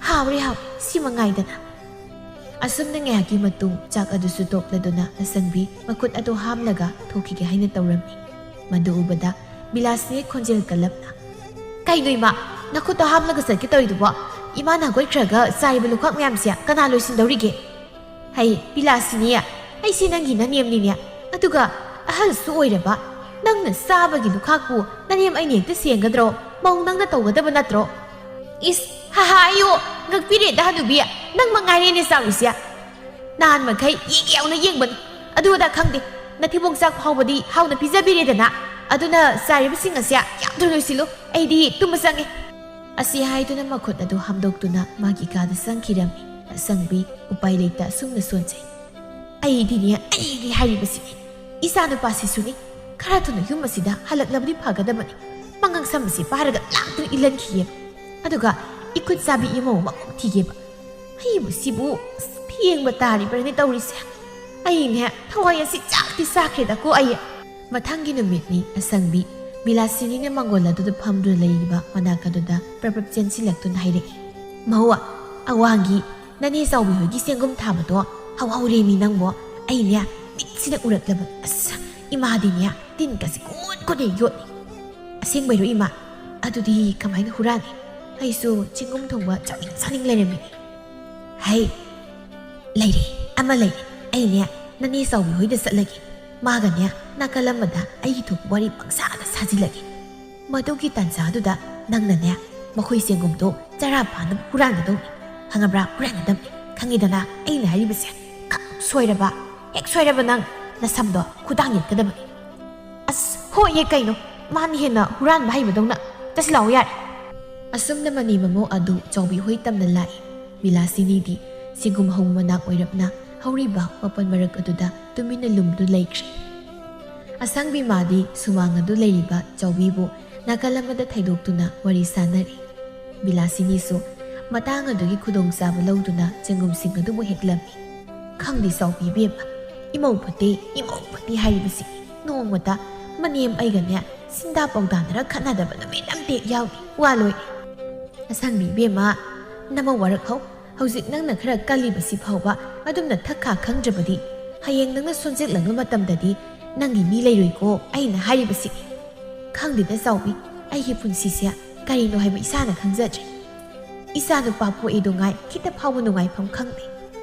ꯍꯥꯎꯔꯦ, ꯍꯥꯎꯔꯦ, ꯁꯤ ꯃꯉꯥꯏꯗꯅ꯫" ꯑꯁꯨꯝꯅ ꯉꯥꯏꯍꯥꯛꯀꯤ ꯃꯇꯨꯡ ꯆꯥꯛ ꯑꯗꯨꯁꯨ ꯇꯣꯛꯂꯗꯨꯅ ꯑꯁꯪꯕꯤ ꯃꯈꯨꯠ ꯑꯗꯨ ꯍꯥꯝꯂꯒ ꯊꯣꯛꯈꯤꯒꯦ ꯍꯥꯏꯅ ꯇꯧꯔꯝꯃꯤ꯫ ꯃꯗꯨ ꯎꯕꯗ ꯕꯤꯂꯥꯁꯤꯅꯤ ꯈꯣꯟꯖꯦꯜ ꯀꯜꯂꯞꯅ, "ꯀꯩꯅꯣ ꯏꯃꯥ, ꯅꯈꯨꯠꯇꯣ ꯍꯥꯝꯂꯒ ꯆꯠꯀꯦ ꯇꯧꯔꯤꯗꯨꯕꯣ? ꯏꯃꯥꯅ ꯍꯧꯒꯠꯈ꯭ꯔꯒ ꯆꯥꯏꯔꯤꯕ ꯂꯨꯈꯥꯛ ꯃꯌꯥꯝꯁꯦ ꯀꯅꯥ ꯂꯣꯏꯁꯤꯟꯗꯧꯔꯤꯒꯦ? ꯍꯩ, ꯕꯤꯂꯥꯁꯤꯅꯤ, ꯑꯩꯁꯦ ꯅꯪꯒꯤ ꯅꯅꯦꯝꯅꯤꯅꯦ꯫ ꯑꯗꯨꯒ ꯑꯍꯜꯁꯨ ꯑꯣꯏꯔꯕ ꯅꯪꯅ ꯆꯥꯕꯒꯤ ꯂꯨꯈꯥꯛꯄꯨ ꯅꯅꯦꯝ ꯑꯩꯅ ꯍꯦꯛꯇ ꯁꯦꯡꯒꯗ꯭ꯔꯣ? ꯃꯧ ꯅꯪꯅ ꯇꯧꯒꯗꯕ ꯅꯠꯇ꯭ꯔꯣ?" "ꯏꯁ, ꯍꯥ ꯍꯥ, ꯑꯌꯣ, ꯉꯛꯄꯤꯔꯦꯗ ꯍꯅꯨꯕꯤ, ꯅꯪ ꯃꯉꯥꯏꯔꯦꯅꯦ ꯆꯥꯎꯔꯤꯁꯦ꯫ ꯅꯍꯥꯟ ꯃꯈꯩ ꯌꯦꯡꯒꯦ ꯌꯥꯎꯅ ꯌꯦꯡꯕꯅꯤ, ꯑꯗꯨ ꯑꯗꯥ ꯈꯪꯗꯦ, ꯅꯊꯤꯕꯣꯡ ꯆꯥꯛ ꯐꯥꯎꯕꯗꯤ ꯍꯥꯎꯅ ꯄꯤꯖꯕꯤꯔꯦꯗꯅ꯫ ꯑꯗꯨꯅ ꯆꯥꯏꯔꯤꯕꯁꯤꯡ ꯑꯁꯦ ꯌꯥꯝ ꯊꯨꯅ ꯂꯣꯏꯁꯤꯜꯂꯨ, ꯑꯩꯗꯤ ꯇꯨꯝꯕ ꯆꯪꯉꯦ꯫" ꯑꯁꯤ ꯍꯥꯏꯗꯨꯅ ꯃꯈꯨꯠ ꯑꯗꯨ ꯍꯥꯝꯗꯣꯛꯇꯨꯅ ꯃꯥꯒꯤ ꯀꯥꯗ ꯆꯪꯈꯤꯔꯝꯃꯤ꯫ ꯑꯁꯪꯕꯤ ꯎꯄꯥꯏ ꯂꯩꯇ ꯑꯁꯨꯝꯅ ꯁꯣꯟꯖꯩ꯫ "ꯑꯩꯗꯤꯅꯦ, ꯑꯩꯗꯤ ꯍꯥꯏꯔꯤꯕꯁꯤꯅꯤ, ꯏꯆꯥ ꯅꯨꯄꯥꯁꯤꯁꯨꯅꯤ, ꯈꯔ ꯊꯨꯅ ꯌꯨꯝ ꯑꯁꯤꯗ ꯍꯜꯂꯛꯂꯕꯗꯤ ꯐꯒꯗꯕꯅꯤ꯫ ꯃꯉꯛ ꯁꯝ ꯑꯁꯤ ꯄꯥꯏꯔꯒ ꯂꯥꯛꯇꯨꯅ ꯏꯜꯍꯟꯈꯤꯒꯦ, ꯑꯗꯨꯒ ꯏꯈꯨꯠ ꯆꯥꯕꯤ ꯏꯃꯧ ꯑꯃ ꯊꯤꯒꯦꯕ꯫ ꯑꯩꯕꯨ ꯁꯤꯕꯨ ꯐꯦꯡꯕ ꯇꯥꯔꯤꯕ꯭ꯔꯅꯦ ꯇꯧꯔꯤꯁꯦ꯫ ꯑꯩꯅꯦ ꯊꯋꯥꯏ ꯑꯁꯤ ꯆꯥꯛꯇꯤ ꯆꯥꯈ꯭ꯔꯦꯗꯀꯣ ꯑꯩ꯫" ꯃꯊꯪꯒꯤ ꯅꯨꯃꯤꯠꯅꯤ꯫ ꯑꯁꯪꯕꯤ ꯕꯤꯂꯥꯁꯤꯅꯤꯅ ꯃꯪꯒꯣꯜ ꯑꯗꯨꯗ ꯐꯝꯗꯨꯅ ꯂꯩꯔꯤꯕ ꯃꯅꯥꯛ ꯑꯗꯨꯗ ꯄ꯭ꯔꯞ ꯄ꯭ꯔꯞ ꯆꯦꯟꯁꯤꯜꯂꯛꯇꯨꯅ ꯍꯥꯏꯔꯛꯏ, "ꯃꯧ, ꯑꯋꯥꯡꯒꯤ ꯅꯅꯦ ꯆꯥꯎꯕꯤ ꯍꯣꯏꯒꯤ ꯆꯦꯡꯒꯨꯝ ꯊꯥꯕꯗꯣ ꯍꯧꯍꯧꯔꯦꯃꯤ ꯅꯪꯕꯣ꯫ ꯑꯩꯅꯦ ꯃꯤꯠꯁꯤꯅ ꯎꯔꯛꯂꯕ꯫ ꯑꯁ, ꯏꯃꯥꯗꯤꯅꯦ ꯇꯤꯟ ꯀꯥꯁꯦ ꯀꯣꯟ ꯀꯣꯟꯅ ꯌꯣꯠꯂꯤ꯫" "ꯑꯁꯦꯡꯕꯩꯔꯣ ꯏꯃꯥ? ꯑꯗꯨꯗꯤ ꯀꯃꯥꯏꯅ ꯍꯨꯔꯥꯟꯅꯤ? ꯑꯩꯁꯨ ꯆꯦꯡꯒꯨꯝ ꯊꯣꯡꯕ ꯆꯥꯅꯤꯡ ꯆꯥꯅꯤꯡ ꯂꯩꯔꯝꯃꯤꯅꯦ꯫" "ꯍꯩ, ꯂꯩꯔꯦ, ꯑꯃ ꯂꯩꯔꯦ꯫ ꯑꯩꯅꯦ ꯅꯅꯦ ꯆꯥꯎꯕꯤ ꯍꯣꯏꯗ ꯆꯠꯂꯒꯦ꯫ ꯃꯥꯒꯅꯦ ꯅꯥꯀꯜ ꯑꯃꯗ ꯑꯩꯒꯤ ꯊꯣꯛꯄ ꯋꯥꯔꯤ ꯄꯪꯁꯥꯗ ꯁꯥꯖꯤꯜꯂꯒꯦ꯫ ꯃꯗꯨꯒꯤ ꯇꯥꯟꯖꯥꯗꯨꯗ ꯅꯪꯅꯅꯦ ꯃꯈꯣꯏ ꯆꯦꯡꯒꯨꯝꯗꯣ ꯆꯔꯥ ꯐꯥꯅꯕ ꯍꯨꯔꯥꯟꯒꯗꯧꯅꯤ꯫ ꯈꯪꯉꯕ꯭ꯔꯥ? ꯍꯨꯔꯥꯟꯒꯗꯕꯅꯤ꯫ ꯈꯪꯉꯤꯗꯅ ꯑꯩꯅ ꯍꯥꯏꯔꯤꯕꯁꯦ? ꯈꯛ ꯁꯣꯏꯔꯕ, ꯍꯦꯛ ꯁꯣꯏꯔꯕ ꯅꯪ ꯅꯁꯝꯗꯣ ꯈꯨꯗꯥꯡ ꯌꯦꯠꯀꯗꯕꯅꯤ꯫" "ꯑꯁ, ꯍꯣꯏꯌꯦ ꯀꯩꯅꯣ, ꯃꯥꯅ ꯍꯦꯟꯅ ꯍꯨꯔꯥꯟꯕ ꯍꯩꯕꯗꯧꯅ꯫ ꯆꯠꯁꯤ ꯂꯥꯛꯑꯣ ꯌꯥꯔꯦ꯫" ꯑꯁꯨꯝꯅ ꯃꯅꯤ ꯃꯃꯧ ꯑꯗꯨ ꯆꯥꯎꯕꯤ ꯍꯣꯏ ꯇꯝꯅ ꯂꯥꯛꯏ꯫ ꯕꯤꯂꯥꯁꯤꯅꯤꯗꯤ ꯆꯦꯡꯒꯨꯝ ꯍꯧꯕ ꯃꯅꯥꯛ ꯑꯣꯏꯔꯞꯅ ꯍꯧꯔꯤꯕ ꯃꯄꯜ ꯃꯔꯛ ꯑꯗꯨꯗ ꯇꯨꯃꯤꯟꯅ ꯂꯨꯝꯗꯨ ꯂꯩꯈ꯭ꯔꯦ꯫ ꯑꯁꯪꯕꯤ ꯃꯥꯗꯤ ꯁꯨꯃꯥꯡ ꯑꯗꯨ ꯂꯩꯔꯤꯕ ꯆꯥꯎꯕꯤꯕꯨ ꯅꯥꯀꯜ ꯑꯃꯗ ꯊꯩꯗꯣꯛꯇꯨꯅ ꯋꯥꯔꯤ ꯁꯥꯟꯅꯔꯤ꯫ ꯕꯤꯂꯥꯁꯤꯅꯤꯁꯨ ꯃꯇꯥꯡ ꯑꯗꯨꯒꯤ ꯈꯨꯗꯣꯡꯆꯥꯕ ꯂꯧꯗꯨꯅ ꯆꯦꯡꯒꯨꯝꯁꯤꯡ ꯑꯗꯨꯕꯨ ꯍꯦꯛꯂꯝꯃꯤ꯫ "ꯈꯪꯗꯦ ꯆꯥꯎꯕꯤ ꯏꯕꯦꯝꯃ, ꯏꯃꯧ ꯐꯠꯇꯦ, ꯏꯃꯧ ꯐꯠꯇꯦ ꯍꯥꯏꯔꯤꯕꯁꯤ ꯅꯣꯡꯃꯇ ꯃꯅꯦꯝ ꯑꯩꯒꯅꯦ ꯁꯤꯟꯗꯥ ꯄꯥꯎꯗꯥꯅꯔ ꯈꯠꯅꯗꯕ ꯅꯨꯃꯤꯠ ꯑꯝꯇ ꯍꯦꯛ ꯌꯥꯎꯗꯦ꯫ ꯋꯥ ꯂꯣꯏꯔꯦ꯫ ꯑꯁꯪꯕꯤ ꯏꯕꯦꯝꯃ, ꯅꯃꯧ ꯋꯥꯔꯛꯍꯧ꯫ ꯍꯧꯖꯤꯛ ꯅꯪꯅ ꯈꯔ ꯀꯜꯂꯤꯕꯁꯤ ꯐꯥꯎꯕ ꯑꯗꯨꯝꯅ ꯊꯛꯈꯥ ꯈꯪꯗ꯭ꯔꯕꯗꯤ ꯍꯌꯦꯡ ꯅꯪꯅ ꯁꯣꯟꯖꯤꯜꯂꯛꯄ ꯃꯇꯝꯗꯗꯤ ꯅꯪꯒꯤ ꯃꯤ ꯂꯩꯔꯣꯏꯀꯣ ꯑꯩꯅ ꯍꯥꯏꯔꯤꯕꯁꯤ꯫ ꯈꯪꯗꯦꯗ ꯆꯥꯎꯕꯤ, ꯑꯩꯒꯤ ꯄꯨꯟꯁꯤꯁꯦ ꯀꯔꯤꯅꯣ ꯍꯥꯏꯕ ꯏꯁꯥꯅ ꯈꯪꯖꯗ꯭ꯔꯦ꯫ ꯏꯆꯥ ꯅꯨꯄꯥ ꯄꯣꯛꯏꯗꯨ ꯉꯥꯏ ꯈꯤꯇ ꯐꯥꯎꯕ ꯅꯨꯡꯉꯥꯏꯐꯝ ꯈꯪꯗꯦ꯫"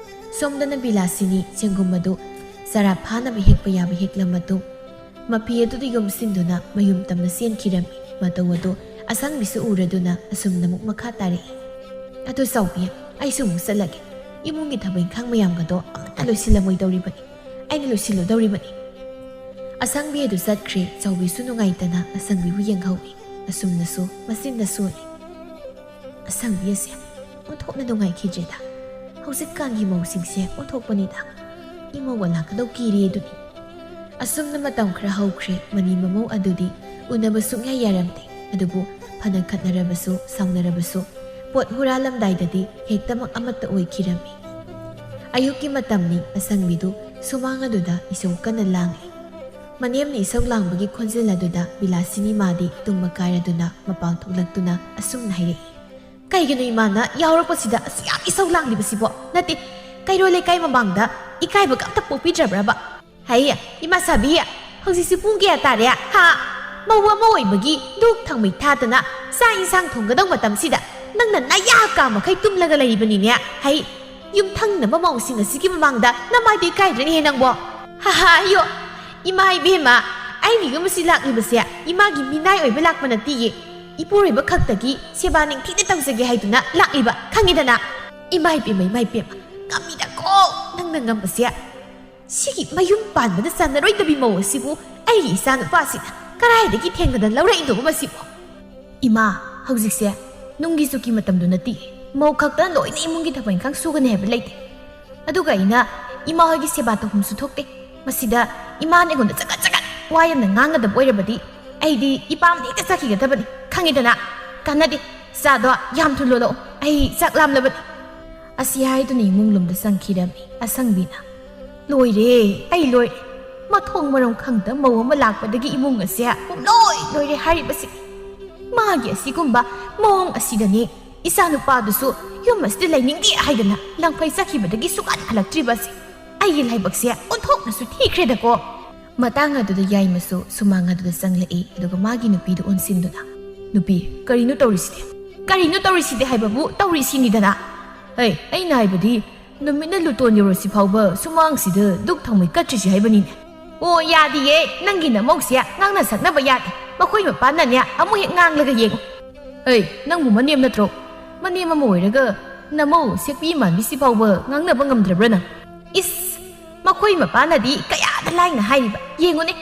ꯁꯣꯝꯗꯅ ꯕꯤꯂꯥꯁꯤꯅꯤ ꯆꯦꯡꯒꯨꯝ ꯑꯗꯨ ꯆꯔꯥ ꯐꯥꯅꯕ ꯍꯦꯛꯄ ꯌꯥꯕ ꯍꯦꯛꯂ ꯃꯇꯨꯡ, ꯃꯐꯤ ꯑꯗꯨꯗ ꯌꯣꯝꯁꯤꯟꯗꯨꯅ ꯃꯌꯨꯝ ꯇꯝꯅ ꯆꯦꯟꯈꯤꯔꯝꯃꯤ꯫ ꯃꯇꯧ ꯑꯗꯨ ꯑꯁꯪꯕꯤꯁꯨ ꯎꯔꯗꯨꯅ ꯑꯁꯨꯝꯅ ꯑꯃꯨꯛ ꯃꯈꯥ ꯇꯥꯔꯛꯏ꯫ "ꯑꯗꯨ ꯆꯥꯎꯕꯤ, ꯑꯩꯁꯨ ꯑꯃꯨꯛ ꯆꯠꯂꯒꯦ꯫ ꯏꯃꯨꯡꯒꯤ ꯊꯕꯛ ꯏꯪꯈꯥꯡ ꯃꯌꯥꯝꯒꯗꯣ ꯑꯃꯠꯇ ꯂꯣꯏꯁꯤꯜꯂꯝꯃꯣꯏꯗꯧꯔꯤꯕꯅꯤ꯫ ꯑꯩꯅ ꯂꯣꯏꯁꯤꯜꯂꯨꯗꯧꯔꯤꯕꯅꯤ꯫" ꯑꯁꯪꯕꯤ ꯑꯗꯨ ꯆꯠꯈ꯭ꯔꯦ꯫ ꯆꯥꯎꯕꯤꯁꯨ ꯅꯨꯡꯉꯥꯏꯇꯅ ꯑꯁꯪꯕꯤꯕꯨ ꯌꯦꯡꯍꯧꯏ꯫ ꯑꯁꯨꯝꯅꯁꯨ ꯃꯆꯤꯟꯗ ꯁꯣꯜꯂꯤ꯫ "ꯑꯁꯪꯕꯤ ꯑꯁꯦ ꯑꯣꯟꯊꯣꯛꯅ ꯅꯨꯡꯉꯥꯏꯈꯤꯗ꯭ꯔꯦꯗ꯫ ꯍꯧꯖꯤꯛꯀꯥꯟꯒꯤ ꯃꯧꯁꯤꯡꯁꯦ ꯑꯣꯟꯊꯣꯛꯄꯅꯤꯗ꯫ ꯏꯃꯧꯒ ꯂꯥꯛꯀꯗꯧ ꯀꯤꯔꯦ ꯑꯗꯨꯅꯤ꯫" ꯑꯁꯨꯝꯅ ꯃꯇꯝ ꯈꯔ ꯍꯧꯈ꯭ꯔꯦ꯫ ꯃꯅꯤ ꯃꯃꯧ ꯑꯗꯨꯗꯤ ꯎꯅꯕ ꯁꯨꯡꯌꯥ ꯌꯥꯔꯝꯗꯦ꯫ ꯑꯗꯨꯕꯨ ꯐꯅ ꯈꯠꯅꯔꯕꯁꯨ, ꯁꯥꯎꯅꯔꯕꯁꯨ, ꯄꯣꯠ ꯍꯨꯔꯥꯜꯂꯝꯗꯥꯏꯗꯗꯤ ꯍꯦꯛꯇꯃꯛ ꯑꯃꯠꯇ ꯑꯣꯏꯈꯤꯔꯝꯃꯤ꯫ ꯑꯌꯨꯛꯀꯤ ꯃꯇꯝꯅꯤ꯫ ꯑꯁꯪꯕꯤꯗꯨ ꯁꯨꯃꯥꯡ ꯑꯗꯨꯗ ꯏꯁꯧ ꯀꯟꯅ ꯂꯥꯡꯂꯤ꯫ ꯃꯅꯦꯝꯅ ꯏꯁꯧ ꯂꯥꯡꯕꯒꯤ ꯈꯣꯟꯖꯦꯜ ꯑꯗꯨꯗ ꯕꯤꯂꯥꯁꯤꯅꯤ ꯃꯥꯗꯤ ꯇꯨꯝꯕ ꯀꯥꯏꯔꯗꯨꯅ ꯃꯄꯥꯟ ꯊꯣꯛꯂꯛꯇꯨꯅ ꯑꯁꯨꯝꯅ ꯍꯥꯏꯔꯛꯏ, "ꯀꯩꯒꯤꯅꯣ ꯏꯃꯥꯅ ꯌꯥꯎꯔꯛꯄꯁꯤꯗ ꯑꯁꯨꯛ ꯌꯥꯝ ꯏꯁꯧ ꯂꯥꯡꯂꯤꯕꯁꯤꯕꯣ? ꯅꯠꯇꯦ, ꯀꯩꯔꯣꯜ ꯂꯩꯀꯥꯏ ꯃꯃꯥꯡꯗ ꯏꯀꯥꯏꯕꯒ ꯑꯝꯇ ꯄꯣꯛꯄꯤꯗ꯭ꯔꯕ꯭ꯔꯕ? ꯍꯩ, ꯏꯃꯥ ꯁꯥꯕꯤ, ꯍꯧꯖꯤꯛꯁꯤ ꯄꯨꯡ ꯀꯌꯥ ꯇꯥꯔꯦ? ꯍꯥ? ꯃꯧ ꯑꯃ ꯑꯣꯏꯕꯒꯤ ꯙꯨꯛ ꯊꯥꯎꯃꯩ ꯊꯥꯗꯅ ꯆꯥꯛ ꯏꯟꯁꯥꯡ ꯊꯣꯡꯒꯗꯧ ꯃꯇꯝꯁꯤꯗ ꯅꯪꯅ ꯅꯌꯥ ꯀꯥ ꯃꯈꯩ ꯇꯨꯝꯂꯒ ꯂꯩꯔꯤꯕꯅꯤꯅꯦ꯫ ꯍꯩ, ꯌꯨꯝꯊꯪꯅꯕ ꯃꯧꯁꯤꯡ ꯑꯁꯤꯒꯤ ꯃꯃꯥꯡꯗ ꯅꯃꯥꯏꯗꯣ ꯏꯀꯥꯏꯗ꯭ꯔꯅꯦꯍꯦ ꯅꯪꯕꯣ? ꯍꯥ ꯍꯥ, ꯑꯌꯣ, ꯏꯃꯥ ꯏꯕꯦꯝꯃ, ꯑꯩꯅ ꯌꯨꯝ ꯑꯁꯤ ꯂꯥꯛꯂꯤꯕꯁꯦ ꯏꯃꯥꯒꯤ ꯃꯤꯅꯥꯏ ꯑꯣꯏꯕ ꯂꯥꯛꯄ ꯅꯠꯇꯤꯌꯦ꯫ ꯏꯄꯨꯔꯣꯏꯕ ꯈꯛꯇꯒꯤ ꯁꯦꯕꯥ ꯅꯤꯡꯊꯤꯅ ꯇꯧꯖꯒꯦ ꯍꯥꯏꯗꯨꯅ ꯂꯥꯛꯂꯤꯕ, ꯈꯪꯉꯤꯗꯅ?" "ꯏꯃꯥ ꯏꯕꯦꯝꯃ, ꯏꯃꯥ ꯏꯕꯦꯝꯃ, ꯉꯝꯃꯤꯗꯀꯣ ꯅꯪꯅ ꯉꯝꯕꯁꯦ꯫ ꯁꯤꯒꯤ ꯃꯌꯨꯝ ꯄꯥꯟꯕꯗ ꯆꯟꯅꯔꯣꯏꯗꯕꯤ ꯃꯧ ꯑꯁꯤꯕꯨ ꯑꯩꯒꯤ ꯏꯆꯥ ꯅꯨꯄꯥꯁꯤꯅ ꯀꯗꯥꯏꯗꯒꯤ ꯊꯦꯡꯅꯗꯅ ꯂꯧꯔꯛꯏꯅꯣꯕ ꯃꯁꯤꯕꯨ?" "ꯏꯃꯥ, ꯍꯧꯖꯤꯛꯁꯦ ꯅꯨꯡꯒꯤ ꯆꯨꯀꯤ ꯃꯇꯝꯗꯨ ꯅꯠꯇꯤꯌꯦ꯫ ꯃꯧ ꯈꯛꯇꯅ ꯂꯣꯏꯅ ꯏꯃꯨꯡꯒꯤ ꯊꯕꯛ ꯏꯪꯈꯥꯡ ꯁꯨꯒꯅꯤ ꯍꯥꯏꯕ ꯂꯩꯇꯦ꯫ ꯑꯗꯨꯒ ꯑꯩꯅ ꯏꯃꯥ ꯍꯣꯏꯒꯤ ꯁꯦꯕꯥ ꯇꯧꯐꯝꯁꯨ ꯊꯣꯛꯇꯦ꯫ ꯃꯁꯤꯗ ꯏꯃꯥꯅ ꯑꯩꯉꯣꯟꯗ ꯆꯒꯠ ꯆꯒꯠ ꯋꯥ ꯌꯥꯝꯅ ꯉꯥꯡꯒꯗꯕ ꯑꯣꯏꯔꯕꯗꯤ ꯑꯩꯗꯤ ꯏꯄꯥꯝꯗ ꯍꯦꯛꯇ ꯆꯠꯈꯤꯒꯗꯕꯅꯤ, ꯈꯪꯉꯤꯗꯅ? ꯀꯥꯟꯅꯗꯦ, "ꯆꯥꯗꯣ ꯌꯥꯝ ꯊꯨꯅ ꯂꯣꯜꯂꯛꯑꯣ, ꯑꯩ ꯆꯥꯛ ꯂꯥꯝꯂꯕꯅꯤ"꯫ ꯑꯁꯤ ꯍꯥꯏꯗꯨꯅ ꯏꯃꯨꯡ ꯂꯣꯝꯗ ꯆꯪꯈꯤꯔꯝꯃꯤ ꯑꯁꯪꯕꯤꯅ꯫ "ꯂꯣꯏꯔꯦ, ꯑꯩ ꯂꯣꯏꯔꯦ꯫ ꯃꯊꯣꯡ ꯃꯔꯝ ꯈꯪꯗ ꯃꯧ ꯑꯃ ꯂꯥꯛꯄꯗꯒꯤ ꯏꯃꯨꯡ ꯑꯁꯦ ꯄꯨꯝꯂꯣꯏ ꯂꯣꯏꯔꯦ ꯍꯥꯏꯔꯤꯕꯁꯤ꯫ ꯃꯥꯒꯤ ꯑꯁꯤꯒꯨꯝꯕ ꯃꯑꯣꯡ ꯑꯁꯤꯗꯅꯦ ꯏꯆꯥꯅꯨꯄꯥꯗꯨꯁꯨ ꯌꯨꯝ ꯑꯁꯤꯗ ꯂꯩꯅꯤꯡꯗꯦ ꯍꯥꯏꯗꯅ ꯂꯪꯐꯩ ꯆꯠꯈꯤꯕꯗꯒꯤ ꯁꯨꯛꯍꯟ ꯍꯜꯂꯛꯇ꯭ꯔꯤꯕꯁꯦ꯫ ꯑꯩꯒꯤ ꯂꯥꯏꯕꯛꯁꯦ ꯑꯣꯟꯊꯣꯛꯅꯁꯨ ꯊꯤꯈ꯭ꯔꯦꯗꯀꯣ"꯫ ꯃꯇꯥꯡ ꯑꯗꯨꯗ ꯌꯥꯏꯃꯁꯨ ꯁꯨꯃꯥꯡ ꯑꯗꯨꯗ ꯆꯪꯂꯛꯏ, ꯑꯗꯨꯒ ꯃꯥꯒꯤ ꯅꯨꯄꯤꯗꯨ ꯑꯣꯟꯁꯤꯟꯗꯨꯅ, "ꯅꯨꯄꯤ, ꯀꯔꯤꯅꯣ ꯇꯧꯔꯤꯁꯤꯗꯤ? ꯀꯔꯤꯅꯣ ꯇꯧꯔꯤꯁꯤꯗꯤ ꯍꯥꯏꯕꯕꯨ ꯇꯧꯔꯤꯁꯤꯅꯤꯗꯅ꯫ ꯍꯩ, ꯑꯩꯅ ꯍꯥꯏꯕꯗꯤ ꯅꯨꯃꯤꯠꯅ ꯂꯨꯇꯣꯟ ꯌꯧꯔꯁꯤ ꯐꯥꯎꯕ ꯁꯨꯃꯥꯡꯁꯤꯗ ꯗꯨꯛ ꯊꯥꯎꯃꯩ ꯀꯠꯇ꯭ꯔꯤꯁꯤ ꯍꯥꯏꯕꯅꯤꯅꯦ"꯫ "ꯑꯣ, ꯌꯥꯗꯤꯌꯦ, ꯅꯪꯒꯤ ꯅꯃꯧꯁꯦ ꯉꯥꯡꯅ ꯁꯛꯅꯕ ꯌꯥꯗꯦ꯫ ꯃꯈꯣꯏ ꯃꯄꯥꯟꯅꯅꯦ ꯑꯃꯨꯛ ꯍꯦꯛ ꯉꯥꯡꯂꯒ ꯌꯦꯡꯉꯨ"꯫ "ꯍꯩ, ꯅꯪꯕꯨ ꯃꯅꯦꯝ ꯅꯠꯇ꯭ꯔꯣ? ꯃꯅꯦꯝ ꯑꯃ ꯑꯣꯏꯔꯒ ꯅꯃꯧ ꯁꯦꯛꯄꯤ ꯃꯥꯟꯕꯤꯁꯤ ꯐꯥꯎꯕ ꯉꯥꯡꯅꯕ ꯉꯝꯗ꯭ꯔꯕ꯭ꯔꯥ ꯅꯪ?" "ꯏꯁ, ꯃꯈꯣꯏ ꯃꯄꯥꯅꯗꯤ ꯀꯌꯥꯗ ꯂꯥꯏꯅ ꯍꯥꯏꯔꯤꯕ꯫ ꯌꯦꯡꯉꯨꯅꯦ,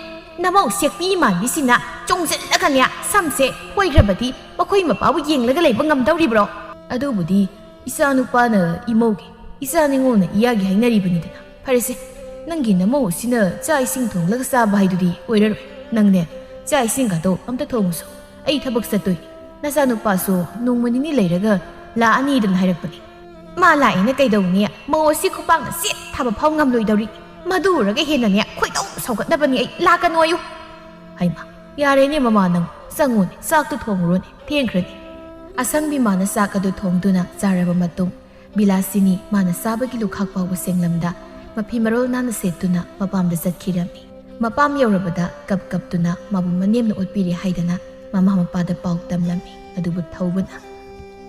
ꯅꯃꯧ ꯁꯦꯛꯄꯤ ꯃꯥꯟꯕꯤꯁꯤꯅ ꯆꯣꯡꯁꯤꯜꯂꯒꯅꯦ ꯁꯝꯁꯦ ꯈꯣꯏꯈ꯭ꯔꯕꯗꯤ ꯃꯈꯣꯏ ꯃꯄꯥꯕꯨ ꯌꯦꯡꯂꯒ ꯂꯩꯕ ꯉꯝꯗꯧꯔꯤꯕ꯭ꯔꯣ?" "ꯑꯗꯨꯕꯨꯗꯤ ꯏꯆꯥ ꯅꯨꯄꯥꯅ ꯏꯃꯧꯒꯤ, ꯏꯆꯥ ꯅꯤꯉꯣꯜꯅ ꯏꯌꯥꯒꯤ ꯍꯥꯏꯅꯔꯤꯕꯅꯤꯗꯅ꯫ ꯐꯔꯦꯁꯦ, ꯅꯪꯒꯤ ꯅꯃꯧ ꯑꯁꯤꯅ ꯆꯥꯛ ꯏꯁꯤꯡ ꯊꯣꯡꯂꯒ ꯆꯥꯕ ꯍꯥꯏꯗꯨꯗꯤ ꯑꯣꯏꯔꯔꯣꯏ꯫ ꯅꯪꯅꯦ, ꯆꯥꯛ ꯏꯁꯤꯡꯒꯗꯣ ꯑꯝꯇ ꯊꯣꯡꯉꯨꯁꯣ꯫ ꯑꯩ ꯊꯕꯛ ꯆꯠꯇꯣꯏꯅꯤ꯫ ꯅꯆꯥꯅꯨꯄꯥꯁꯨ ꯅꯣꯡꯃ ꯅꯤꯅꯤ ꯂꯩꯔꯒ ꯂꯥꯛꯑꯅꯤꯗꯅ ꯍꯥꯏꯔꯛꯄꯅꯤ"꯫ "ꯃꯥ ꯂꯥꯛꯑꯦꯅ ꯀꯩꯗꯧꯅꯤ? ꯃꯧ ꯑꯁꯤ ꯈꯨꯄꯥꯛꯅ ꯆꯦꯠ ꯊꯥꯕ ꯐꯥꯎ ꯉꯝꯂꯣꯏꯗꯧꯔꯤ꯫ ꯃꯗꯨ ꯎꯔꯒ ꯍꯦꯟꯅꯅꯦ ꯈꯣꯏꯗꯧ ꯁꯧꯒꯠꯅꯕꯅꯤ ꯑꯩ꯫ ꯂꯥꯛꯀꯅꯨ ꯍꯥꯏꯌꯨ"꯫ "ꯍꯩꯃꯥ, ꯌꯥꯔꯦꯅꯦ ꯃꯃꯥ, ꯅꯪ ꯆꯪꯉꯨꯅꯦ, ꯆꯥꯛꯇꯨ ꯊꯣꯡꯉꯨꯔꯣꯅꯦ, ꯊꯦꯡꯈ꯭ꯔꯅꯤ"꯫ ꯑꯁꯪꯕꯤ ꯃꯥꯅ ꯆꯥꯛ ꯑꯗꯨ ꯊꯣꯡꯗꯨꯅ ꯆꯥꯔꯕ ꯃꯇꯨꯡ, ꯕꯤꯂꯥꯁꯤꯅꯤ ꯃꯥꯅ ꯆꯥꯕꯒꯤ ꯂꯨꯈꯥꯛ ꯐꯥꯎꯕ ꯁꯦꯡꯂꯝꯗ ꯃꯐꯤ ꯃꯔꯣꯜ ꯅꯥꯟꯅ ꯁꯦꯠꯇꯨꯅ ꯃꯄꯥꯝꯗ ꯆꯠꯈꯤꯔꯝꯃꯤ꯫ ꯃꯄꯥꯝ ꯌꯧꯔꯕꯗ ꯀꯞ ꯀꯞꯇꯨꯅ ꯃꯥꯕꯨ ꯃꯅꯦꯝꯅ ꯑꯣꯠꯄꯤꯔꯦ ꯍꯥꯏꯗꯅ ꯃꯃꯥ ꯃꯄꯥꯗ ꯄꯥꯎ ꯇꯝꯂꯝꯃꯤ꯫ ꯑꯗꯨꯕꯨ ꯊꯧꯕꯅ,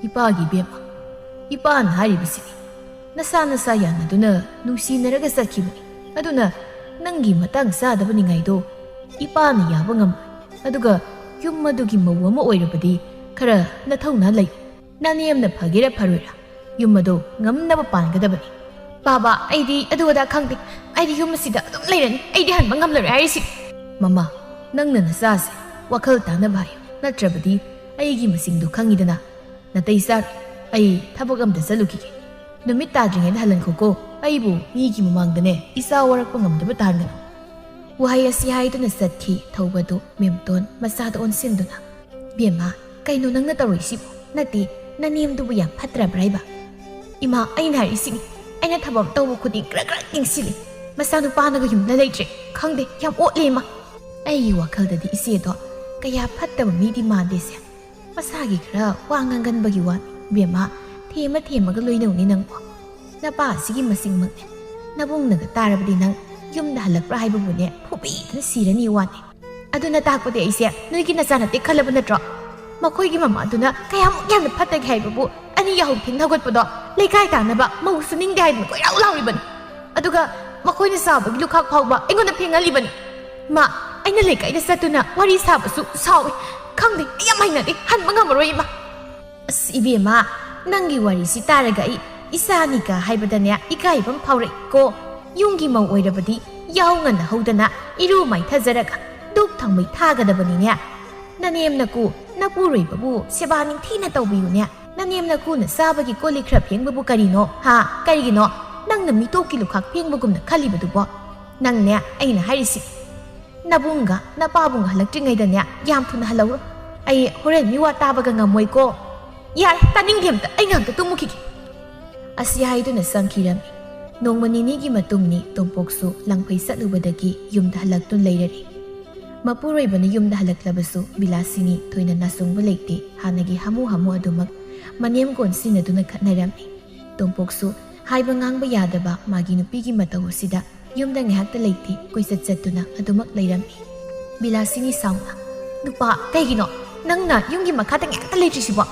"ꯏꯄꯥꯒꯤ ꯏꯕꯦꯝꯃ, ꯏꯄꯥꯅ ꯍꯥꯏꯔꯤꯕꯁꯤꯅꯤ, ꯅꯁꯥ ꯅꯁꯥ ꯌꯥꯅꯗꯨꯅ ꯅꯨꯡꯁꯤꯅꯔꯒ ꯆꯠꯈꯤꯕꯅꯤ꯫ ꯑꯗꯨꯅ ꯅꯪꯒꯤ ꯃꯇꯥꯡ ꯆꯥꯗꯕ ꯅꯤꯡꯉꯥꯏꯗꯣ ꯏꯄꯥꯅ ꯌꯥꯕ ꯉꯝꯂꯣꯏ꯫ ꯑꯗꯨꯒ ꯌꯨꯝ ꯑꯗꯨꯒꯤ ꯃꯧ ꯑꯃ ꯑꯣꯏꯔꯕꯗꯤ ꯈꯔ ꯅꯊꯧꯅꯥ ꯂꯩ꯫ ꯅꯅꯦꯝꯅ ꯐꯒꯦꯔꯥ ꯐꯔꯣꯏꯔꯥ, ꯌꯨꯝ ꯑꯗꯣ ꯉꯝꯅꯕ ꯄꯥꯟꯒꯗꯕꯅꯤ"꯫ "ꯕꯥꯕꯥ, ꯑꯩꯗꯤ ꯑꯗꯨ ꯑꯗꯥ ꯈꯪꯗꯦ꯫ ꯑꯩꯗꯤ ꯌꯨꯝ ꯑꯁꯤꯗ ꯑꯗꯨꯝ ꯂꯩꯔꯅꯤ꯫ ꯑꯩꯗꯤ ꯍꯟꯕ ꯉꯝꯂꯔꯣꯏ ꯍꯥꯏꯔꯤꯁꯤ"꯫ "ꯃꯃꯥ, ꯅꯪꯅ ꯅꯆꯥꯁꯦ ꯋꯥꯈꯜ ꯇꯥꯅꯕ ꯍꯥꯏꯌꯨ, ꯅꯠꯇ꯭ꯔꯕꯗꯤ ꯑꯩꯒꯤ ꯃꯁꯤꯡꯗꯨ ꯈꯪꯉꯤꯗꯅ꯫ ꯅꯥꯇꯩ ꯆꯥꯔꯣꯏ꯫ ꯑꯩ ꯊꯕꯛ ꯑꯝꯇ ꯆꯠꯂꯨꯈꯤꯒꯦ꯫ ꯅꯨꯃꯤꯠ ꯇꯥꯗ꯭ꯔꯤꯉꯩꯗ ꯍꯜꯍꯟꯈꯣꯀꯣ꯫ ꯑꯩꯕꯨ ꯃꯤꯒꯤ ꯃꯃꯥꯡꯗꯅꯦ ꯏꯆꯥ ꯋꯥꯔꯛꯄ ꯉꯝꯗꯕ ꯇꯥꯍꯟꯒꯅꯨ"꯫ ꯋꯥꯍꯩ ꯑꯁꯤ ꯍꯥꯏꯗꯨꯅ ꯆꯠꯈꯤ ꯊꯧꯕꯗꯨ ꯃꯦꯝꯇꯣꯟ ꯃꯆꯥꯗ ꯑꯣꯟꯁꯤꯟꯗꯨꯅ, "ꯕꯦꯝꯃ, ꯀꯩꯅꯣ ꯅꯪꯅ ꯇꯧꯔꯤꯁꯤꯕꯨ? "ꯅꯠꯇꯦ, ꯅꯅꯦꯝꯗꯨꯕꯨ ꯌꯥꯝ ꯐꯠꯇ꯭ꯔꯕ꯭ꯔꯥ ꯍꯥꯏꯕ?" "ꯏꯃꯥ, ꯑꯩꯅ ꯍꯥꯏꯔꯤꯁꯤꯅꯤ, ꯑꯩꯅ ꯊꯕꯛ ꯇꯧꯕ ꯈꯨꯗꯤꯡ ꯈꯔ ꯈꯔ ꯌꯦꯡꯁꯤꯜꯂꯤ꯫ ꯃꯆꯥꯅꯨꯄꯥꯅꯒ ꯌꯨꯝꯗ ꯂꯩꯇ꯭ꯔꯦ, ꯈꯪꯗꯦ, ꯌꯥꯝ ꯑꯣꯠꯂꯦ ꯏꯃꯥ꯫ ꯑꯩꯒꯤ ꯋꯥꯈꯜꯗꯗꯤ ꯏꯆꯦꯗꯣ ꯀꯌꯥ ꯐꯠꯇꯕ ꯃꯤꯗꯤ ꯃꯥꯟꯗꯦꯁꯦ꯫ ꯃꯁꯥꯒꯤ ꯈꯔ ꯋꯥ ꯉꯥꯡꯒꯟꯕꯒꯤ ꯋꯥꯅꯤ꯫ ꯕꯦꯝꯃ, ꯊꯦꯝꯃ ꯊꯦꯝꯃꯒ ꯂꯣꯏꯅꯧꯅꯦ ꯅꯪꯕꯣ꯫ ꯅꯄꯥ ꯑꯁꯤꯒꯤ ꯃꯁꯤꯡꯃꯛꯅꯦ꯫ ꯅꯕꯨꯡꯅꯒ ꯇꯥꯔꯕꯗꯤ ꯅꯪ ꯌꯨꯝꯗ ꯍꯜꯂꯛꯄ꯭ꯔꯥ ꯍꯥꯏꯕꯕꯨꯅꯦ ꯐꯨꯕꯤꯗꯅ ꯁꯤꯔꯅꯤ ꯋꯥꯅꯤ꯫ ꯑꯗꯨꯅ ꯇꯥꯛꯄꯗꯤ ꯑꯩꯁꯦ ꯅꯣꯏꯒꯤ ꯅꯆꯥ ꯅꯠꯇꯦ ꯈꯜꯂꯕ ꯅꯠꯇ꯭ꯔꯣ? ꯃꯈꯣꯏꯒꯤ ꯃꯃꯥꯗꯨꯅ ꯀꯌꯥꯃꯨꯛ ꯌꯥꯝꯅ ꯐꯠꯇꯒꯦ ꯍꯥꯏꯕꯕꯨ, ꯑꯅꯤ ꯌꯥꯍꯧ ꯊꯦꯡꯅ ꯍꯧꯒꯠꯄꯗꯣ ꯂꯩꯀꯥꯏ ꯇꯥꯅꯕ ꯃꯧꯁꯨ ꯅꯤꯡꯗꯦ ꯍꯥꯏꯗꯅ ꯀꯣꯏꯔꯥꯎ ꯂꯥꯎꯔꯤꯕꯅꯤ꯫ ꯑꯗꯨꯒ ꯃꯈꯣꯏꯅ ꯆꯥꯕꯒꯤ ꯂꯨꯈꯥꯛ ꯐꯥꯎꯕ ꯑꯩꯉꯣꯟꯗ ꯐꯦꯡꯍꯜꯂꯤꯕꯅꯤ꯫ ꯃꯥ, ꯑꯩꯅ ꯂꯩꯀꯥꯏꯗ ꯆꯠꯇꯨꯅ ꯋꯥꯔꯤ ꯁꯥꯕꯁꯨ ꯁꯥꯎꯏ꯫ ꯈꯪꯗꯦ, ꯑꯩ ꯌꯥꯝ ꯍꯩꯅꯗꯦ, ꯍꯟꯕ ꯉꯝꯃꯔꯣꯏ ꯏꯃꯥ꯫ ꯑꯁ ꯏꯕꯦꯝꯃ, ꯅꯪꯒꯤ ꯋꯥꯔꯤꯁꯤ ꯇꯥꯔꯒ ꯑꯩ ꯏꯆꯥꯅꯤꯒ ꯍꯥꯏꯕꯗꯅꯦ ꯏꯀꯥꯏꯕ ꯑꯃ ꯐꯥꯎꯔꯛꯏꯀꯣ꯫ ꯌꯨꯝꯒꯤ ꯃꯧ ꯑꯣꯏꯔꯕꯗꯤ ꯌꯥꯍꯧ ꯉꯟꯅ ꯍꯧꯗꯅ ꯏꯔꯨ ꯃꯥꯏꯊꯖꯔꯒ ꯙꯨꯞ ꯊꯥꯎꯃꯩ ꯊꯥꯒꯗꯕꯅꯤꯅꯦ꯫ ꯅꯅꯦꯝ ꯅꯀꯨ ꯅꯄꯨꯔꯣꯏꯕꯕꯨ ꯁꯦꯕꯥ ꯅꯤꯡꯊꯤꯅ ꯇꯧꯕꯤꯌꯨꯅꯦ꯫ ꯅꯅꯦꯝ ꯅꯀꯨꯅ ꯆꯥꯕꯒꯤ ꯀꯣꯜ ꯂꯤꯛ ꯈꯔ ꯐꯦꯡꯕꯕꯨ ꯀꯔꯤꯅꯣ? ꯍꯥ? ꯀꯔꯤꯒꯤꯅꯣ ꯅꯪꯅ ꯃꯤꯇꯣꯞꯀꯤ ꯂꯨꯈꯥꯛ ꯐꯦꯡꯕꯒꯨꯝꯅ ꯈꯜꯂꯤꯕꯗꯨꯕꯣ? ꯅꯪꯅꯦ, ꯑꯩꯅ ꯍꯥꯏꯔꯤꯁꯤ, ꯅꯕꯨꯡꯒ ꯅꯄꯥꯕꯨꯡꯒ ꯍꯜꯂꯛꯇ꯭ꯔꯤꯉꯩꯗꯅꯦ ꯌꯥꯝ ꯊꯨꯅ ꯍꯜꯂꯛꯎꯔꯣ꯫ ꯑꯩ ꯍꯣꯔꯦꯟ ꯃꯤꯋꯥ ꯇꯥꯕꯒ ꯉꯝꯃꯣꯏꯀꯣ꯫ ꯌꯥꯔꯦ, ꯇꯥꯅꯤꯡꯗꯦ ꯑꯝꯇ, ꯑꯩ ꯉꯥꯛꯇ ꯇꯨꯝꯃꯨꯈꯤꯒꯦ꯫ ꯑꯁꯤ ꯍꯥꯏꯗꯨꯅ ꯆꯪꯈꯤꯔꯝꯃꯤ꯫ ꯅꯣꯡꯃ ꯅꯤꯅꯤꯒꯤ ꯃꯇꯨꯡꯅꯤ ꯇꯣꯝꯄꯣꯛꯁꯨ ꯂꯪꯐꯩ ꯆꯠꯂꯨꯕꯗꯒꯤ ꯌꯨꯝꯗ ꯍꯜꯂꯛꯇꯨꯅ ꯂꯩꯔꯔꯤ꯫ ꯃꯄꯨꯔꯣꯏꯕꯅ ꯌꯨꯝꯗ ꯍꯜꯂꯛꯂꯕꯁꯨ ꯕꯤꯂꯥꯁꯤꯅꯤ ꯊꯣꯏꯅ ꯅꯥꯆꯣꯡꯕ ꯂꯩꯇꯦ, ꯍꯥꯟꯅꯒꯤ ꯍꯥꯃꯨ ꯍꯥꯃꯨ ꯑꯗꯨꯃꯛ ꯃꯅꯦꯝ ꯀꯣꯟ ꯁꯤꯟꯅꯗꯨꯅ ꯈꯠꯅꯔꯝꯃꯤ꯫ ꯇꯣꯝꯄꯣꯛꯁꯨ ꯍꯥꯏꯕ ꯉꯥꯡꯕ ꯌꯥꯗꯕ ꯃꯥꯒꯤ ꯅꯨꯄꯤꯒꯤ ꯃꯇꯧ ꯑꯁꯤꯗ ꯌꯨꯝꯗ ꯉꯥꯏꯍꯥꯛꯇ ꯂꯩꯇꯦ, ꯀꯣꯏꯆꯠ ꯆꯠꯇꯨꯅ ꯑꯗꯨꯃꯛ ꯂꯩꯔꯝꯃꯤ꯫ ꯕꯤꯂꯥꯁꯤꯅꯤ ꯁꯥꯎꯅ, "ꯅꯨꯄꯥ, ꯀꯩꯒꯤꯅꯣ ꯅꯪꯅ ꯌꯨꯝꯒꯤ ꯃꯈꯥꯗ ꯉꯥꯏꯍꯥꯛꯇ ꯂꯩꯇ꯭ꯔꯤꯁꯤꯕꯣ?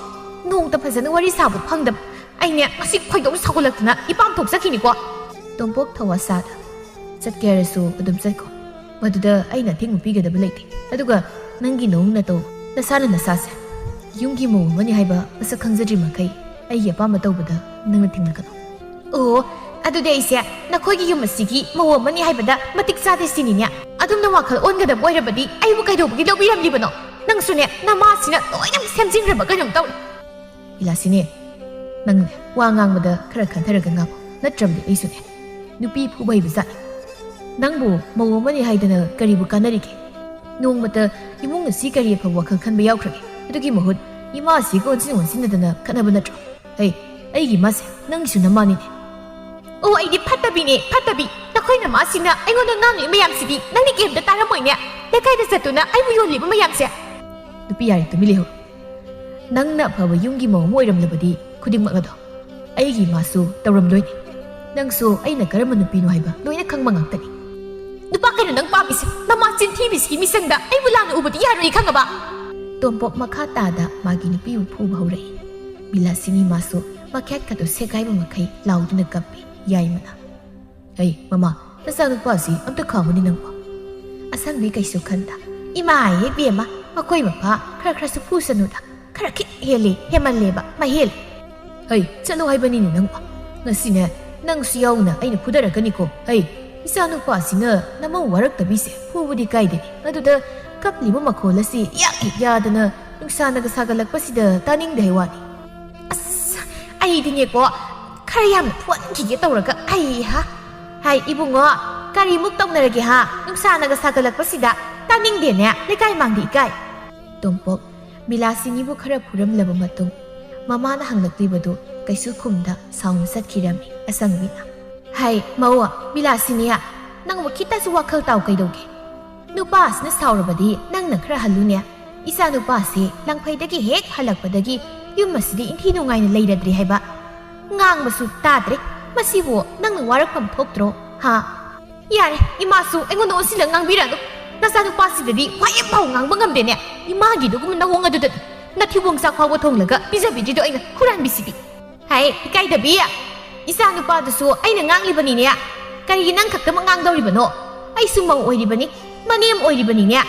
ꯅꯣꯡꯇ ꯐꯖꯅ ꯋꯥꯔꯤ ꯁꯥꯕ ꯐꯪꯗꯕ꯫ ꯑꯩꯅꯦ ꯉꯁꯤ ꯈꯣꯏꯗꯧ ꯁꯥꯎꯒꯠꯂꯛꯇꯅ ꯏꯄꯥꯝ ꯊꯣꯛꯆꯈꯤꯅꯤꯀꯣ꯫" ꯇꯣꯝꯄꯣꯛ ꯊꯋꯥ ꯁꯥꯗ, "ꯆꯠꯀꯦ ꯍꯥꯏꯔꯁꯨ ꯑꯗꯨꯝ ꯆꯠꯈꯣ꯫ ꯃꯗꯨꯗ ꯑꯩꯅ ꯑꯊꯤꯡꯕ ꯄꯤꯒꯗꯕ ꯂꯩꯇꯦ꯫ ꯑꯗꯨꯒ ꯅꯪꯒꯤ ꯅꯑꯣꯡ ꯅꯇꯧ, ꯅꯁꯥꯅ ꯅꯁꯥꯁꯦ ꯌꯨꯝꯒꯤ ꯃꯧ ꯑꯃꯅꯤ ꯍꯥꯏꯕ ꯃꯁꯛ ꯈꯪꯖꯗ꯭ꯔꯤ ꯃꯈꯩ ꯑꯩꯒꯤ ꯑꯄꯥꯝꯕ ꯇꯧꯕꯗ ꯅꯪꯅ ꯊꯤꯡꯂꯛꯀꯅꯨ꯫" "ꯑꯣ, ꯑꯗꯨꯗꯤ ꯑꯩꯁꯦ ꯅꯈꯣꯏꯒꯤ ꯌꯨꯝ ꯑꯁꯤꯒꯤ ꯃꯧ ꯑꯃꯅꯤ ꯍꯥꯏꯕꯗ ꯃꯇꯤꯛ ꯆꯥꯗꯦ ꯁꯤꯅꯤꯅꯦ? ꯑꯗꯨꯝꯅ ꯋꯥꯈꯜ ꯑꯣꯟꯒꯗꯕ ꯑꯣꯏꯔꯕꯗꯤ ꯑꯩꯕꯨ ꯀꯩꯗꯧꯕꯒꯤ ꯂꯧꯕꯤꯔꯝꯂꯤꯕꯅꯣ? ꯅꯪꯁꯨꯅꯦ, ꯅꯃꯥꯁꯤꯅ ꯂꯣꯏꯅ ꯁꯦꯝꯖꯤꯟꯈ꯭ꯔꯕ ꯀꯩꯅꯣꯝ ꯇꯧꯔꯦ꯫" "ꯕꯤꯂꯥꯁꯤꯅꯤ, ꯅꯪꯅꯦ ꯋꯥ ꯉꯥꯡꯕꯗ ꯈꯔ ꯈꯟꯊꯔꯒ ꯉꯥꯡꯉꯨ, ꯅꯠꯇ꯭ꯔꯕꯗꯤ ꯑꯩꯁꯨꯅꯦ ꯅꯨꯄꯤ ꯐꯨꯕ ꯍꯩꯕ ꯖꯥꯠꯅꯤ꯫ ꯅꯪꯕꯨ ꯃꯧ ꯑꯃꯅꯤ ꯍꯥꯏꯗꯅ ꯀꯔꯤꯕꯨ ꯀꯥꯟꯅꯔꯤꯒꯦ? ꯅꯣꯡꯃꯇ ꯏꯃꯨꯡ ꯑꯁꯤ ꯀꯔꯤ ꯑꯐꯕ ꯋꯥꯈꯜ ꯈꯟꯕ ꯌꯥꯎꯈ꯭ꯔꯒꯦ? ꯑꯗꯨꯒꯤ ꯃꯍꯨꯠ ꯏꯃꯥꯁꯤꯒ ꯑꯣꯟꯁꯤꯟ ꯑꯣꯟꯁꯤꯟꯅꯗꯅ ꯈꯠꯅꯕ ꯅꯠꯇ꯭ꯔꯣ? ꯍꯩ, ꯑꯩꯒꯤ ꯏꯃꯥꯁꯦ ꯅꯪꯒꯤꯁꯨ ꯅꯃꯥꯅꯤꯅꯦ꯫ ꯑꯣ, ꯑꯩꯗꯤ ꯐꯠꯇꯕꯤꯅꯦ, ꯐꯠꯇꯕꯤ꯫ ꯅꯈꯣꯏ ꯅꯃꯥꯁꯤꯅ ꯑꯩꯉꯣꯟꯗ ꯉꯥꯡꯉꯤ ꯃꯌꯥꯝꯁꯤꯗꯤ ꯅꯪꯗꯤ ꯀꯩꯝꯇ ꯇꯥꯔꯝꯃꯣꯏꯅꯦ꯫ ꯂꯩꯀꯥꯏꯗ ꯆꯠꯇꯨꯅ ꯑꯩꯕꯨ ꯌꯣꯜꯂꯤꯕ ꯃꯌꯥꯝꯁꯦ꯫ ꯅꯨꯄꯤ, ꯌꯥꯔꯦ, ꯇꯨꯃꯤꯟ ꯂꯩꯍꯧ꯫ ꯅꯪꯅ ꯑꯐꯕ ꯌꯨꯝꯒꯤ ꯃꯧ ꯑꯃ ꯑꯣꯏꯔꯝꯂꯕꯗꯤ ꯈꯨꯗꯤꯡꯃꯛ ꯑꯗꯣ ꯑꯩꯒꯤ ꯏꯃꯥꯁꯨ ꯇꯧꯔꯝꯗꯣꯏꯅꯤ꯫ ꯅꯪꯁꯨ ꯑꯩꯅ ꯀꯔꯝꯕ ꯅꯨꯄꯤꯅꯣ ꯍꯥꯏꯕ ꯂꯣꯏꯅ ꯈꯪꯕ ꯉꯥꯛꯇꯅꯤ꯫ ꯅꯨꯄꯥ ꯀꯩꯅꯣ ꯅꯪ ꯄꯥꯝꯃꯤꯁꯦ? ꯅꯃꯥ ꯆꯤꯟꯊꯤꯕꯤꯁꯤꯒꯤ ꯃꯤꯆꯪꯗ ꯑꯩꯕꯨ ꯂꯥꯟꯅ ꯎꯕꯗꯤ ꯌꯥꯔꯣꯏ, ꯈꯪꯉꯕ? ꯇꯣꯝꯄꯣꯛ ꯃꯈꯥ ꯇꯥꯗ ꯃꯥꯒꯤ ꯅꯨꯄꯤꯕꯨ ꯐꯨꯕ ꯍꯧꯔꯛꯏ꯫ ꯕꯤꯂꯥꯁꯤꯅꯤ ꯃꯥꯁꯨ ꯃꯈꯌꯥꯠꯀꯗꯣ ꯁꯦꯒꯥꯏꯕ ꯃꯈꯩ ꯂꯥꯎꯗꯨꯅ ꯀꯞꯄꯤ꯫ ꯌꯥꯏꯃꯅ, "ꯑꯩ, ꯃꯃꯥ, ꯅꯆꯥꯅꯨꯄꯥꯁꯤ ꯑꯝꯇ ꯈꯥꯝꯃꯨꯅꯦ ꯅꯪꯕꯣ꯫ ꯑꯁꯪꯕꯤ ꯀꯩꯁꯨ ꯈꯟꯗ, "ꯏꯃꯥ ꯍꯦ ꯕꯦꯝꯃ, ꯃꯈꯣꯏ ꯃꯄꯥ ꯈꯔ ꯈꯔꯁꯨ ꯐꯨꯁꯅꯨꯗ, ꯈꯔ ꯈꯤꯠ ꯍꯦꯜꯂꯦ, ꯍꯦꯃꯜꯂꯦꯕ, ꯃꯍꯦꯜ꯫ ꯍꯩ, ꯆꯠꯂꯣ ꯍꯥꯏꯕꯅꯤꯅꯦ ꯅꯪꯕꯣ꯫ ꯉꯁꯤꯅꯦ ꯅꯪꯁꯨ ꯌꯥꯎꯅ ꯑꯩꯅ ꯐꯨꯗꯔꯛꯀꯅꯤꯀꯣ꯫ ꯍꯩ, ꯏꯆꯥꯅꯨꯄꯥꯁꯤꯅ ꯅꯃꯧ ꯋꯥꯔꯛꯇꯕꯤꯁꯦ ꯐꯨꯕꯗꯤ ꯀꯥꯏꯗꯒꯤ? ꯑꯗꯨꯗ ꯀꯞꯂꯤꯕ ꯃꯈꯣꯜ ꯑꯁꯤ ꯌꯥꯛ ꯍꯦꯛ ꯌꯥꯗꯅ ꯅꯨꯡꯁꯥꯅꯒ ꯁꯥꯒꯠꯂꯛꯄꯁꯤꯗ ꯇꯥꯅꯤꯡꯗꯦ ꯍꯥꯏ ꯋꯥꯅꯤ꯫ ꯑꯁ, ꯑꯩꯗꯤꯅꯦꯀꯣ, ꯈꯔ ꯌꯥꯝꯅ ꯐꯨꯍꯟꯈꯤꯒꯦ ꯇꯧꯔꯒ, ꯑꯩ ꯍꯥ꯫ ꯍꯥꯏ, ꯏꯕꯨꯡꯉꯣ, ꯀꯔꯤꯃꯨꯛ ꯇꯧꯅꯔꯒꯦ ꯍꯥ? ꯅꯨꯡꯁꯥꯅꯒ ꯁꯥꯒꯠꯂꯛꯄꯁꯤꯗ ꯇꯥꯅꯤꯡꯗꯦꯅꯦ, ꯂꯩꯀꯥꯏ ꯃꯥꯡꯗ ꯏꯀꯥꯏ꯫" ꯇꯣꯝꯄꯣꯛ ꯕꯤꯂꯥꯁꯤꯅꯤꯕꯨ ꯈꯔ ꯐꯨꯔꯝꯂꯕ ꯃꯇꯨꯡ, ꯃꯃꯥꯅ ꯍꯪꯂꯛꯂꯤꯕꯗꯨ ꯀꯩꯁꯨ ꯈꯨꯝꯗ ꯁꯥꯎꯅ ꯆꯠꯈꯤꯔꯝꯃꯤ꯫ ꯑꯁꯪꯕꯤꯅ, "ꯍꯥꯏ, ꯃꯧ ꯕꯤꯂꯥꯁꯤꯅꯤ, ꯅꯪꯕꯨ ꯈꯤꯇꯁꯨ ꯋꯥꯈꯜ ꯇꯥꯎ ꯀꯩꯗꯧꯒꯦ? ꯅꯨꯄꯥꯁꯤꯅ ꯁꯥꯎꯔꯕꯗꯤ ꯅꯪꯅ ꯈꯔ ꯍꯜꯂꯨꯅꯦ꯫ ꯏꯆꯥ ꯅꯨꯄꯥꯁꯤ ꯂꯪꯐꯩꯗꯒꯤ ꯍꯦꯛ ꯍꯜꯂꯛꯄꯗꯒꯤ ꯌꯨꯝ ꯑꯁꯤꯗ ꯏꯟꯊꯤ ꯅꯨꯡꯉꯥꯏꯅ ꯂꯩꯔꯗ꯭ꯔꯦ ꯍꯥꯏꯕ꯫ ꯉꯥꯡꯕꯁꯨ ꯇꯥꯗ꯭ꯔꯦ꯫ ꯃꯁꯤꯕꯨ ꯅꯪꯅ ꯋꯥꯔꯛꯐꯝ ꯊꯣꯛꯇ꯭ꯔꯣ, ꯍꯥ?" "ꯌꯥꯔꯦ, ꯏꯃꯥꯁꯨ ꯑꯩꯉꯣꯟꯗ ꯑꯣꯟꯁꯤꯜꯂ ꯉꯥꯡꯕꯤꯔꯛꯑꯅꯨ꯫ ꯅꯆꯥꯅꯨꯄꯥꯁꯤꯗꯗꯤ ꯋꯥ ꯑꯃꯐꯥꯎ ꯉꯥꯡꯕ ꯉꯝꯗꯦꯅꯦ꯫ ꯏꯃꯥꯒꯤꯗꯨꯒꯨꯝꯕ ꯅꯑꯣꯡ ꯑꯗꯨꯗꯅꯤ ꯅꯊꯤꯕꯣꯡ ꯆꯥꯛ ꯐꯥꯎꯕ ꯊꯣꯡꯂꯒ ꯄꯤꯖꯕꯤꯗ꯭ꯔꯤꯗꯣ ꯑꯩꯅ ꯍꯨꯔꯥꯟꯕꯤꯁꯤꯗꯤ꯫ ꯍꯥꯏ, ꯏꯀꯥꯏꯗꯕꯤ, ꯏꯆꯥ ꯅꯨꯄꯥꯗꯨꯁꯨ ꯑꯩꯅ ꯉꯥꯡꯂꯤꯕꯅꯤꯅꯦ꯫ ꯀꯔꯤꯒꯤ ꯅꯪ ꯈꯛꯇꯃꯛ ꯉꯥꯡꯗꯧꯔꯤꯕꯅꯣ? ꯑꯩꯁꯨ ꯃꯧ ꯑꯣꯏꯔꯤꯕꯅꯤ, ꯃꯅꯦꯝ ꯑꯣꯏꯔꯤꯕꯅꯤꯅꯦ꯫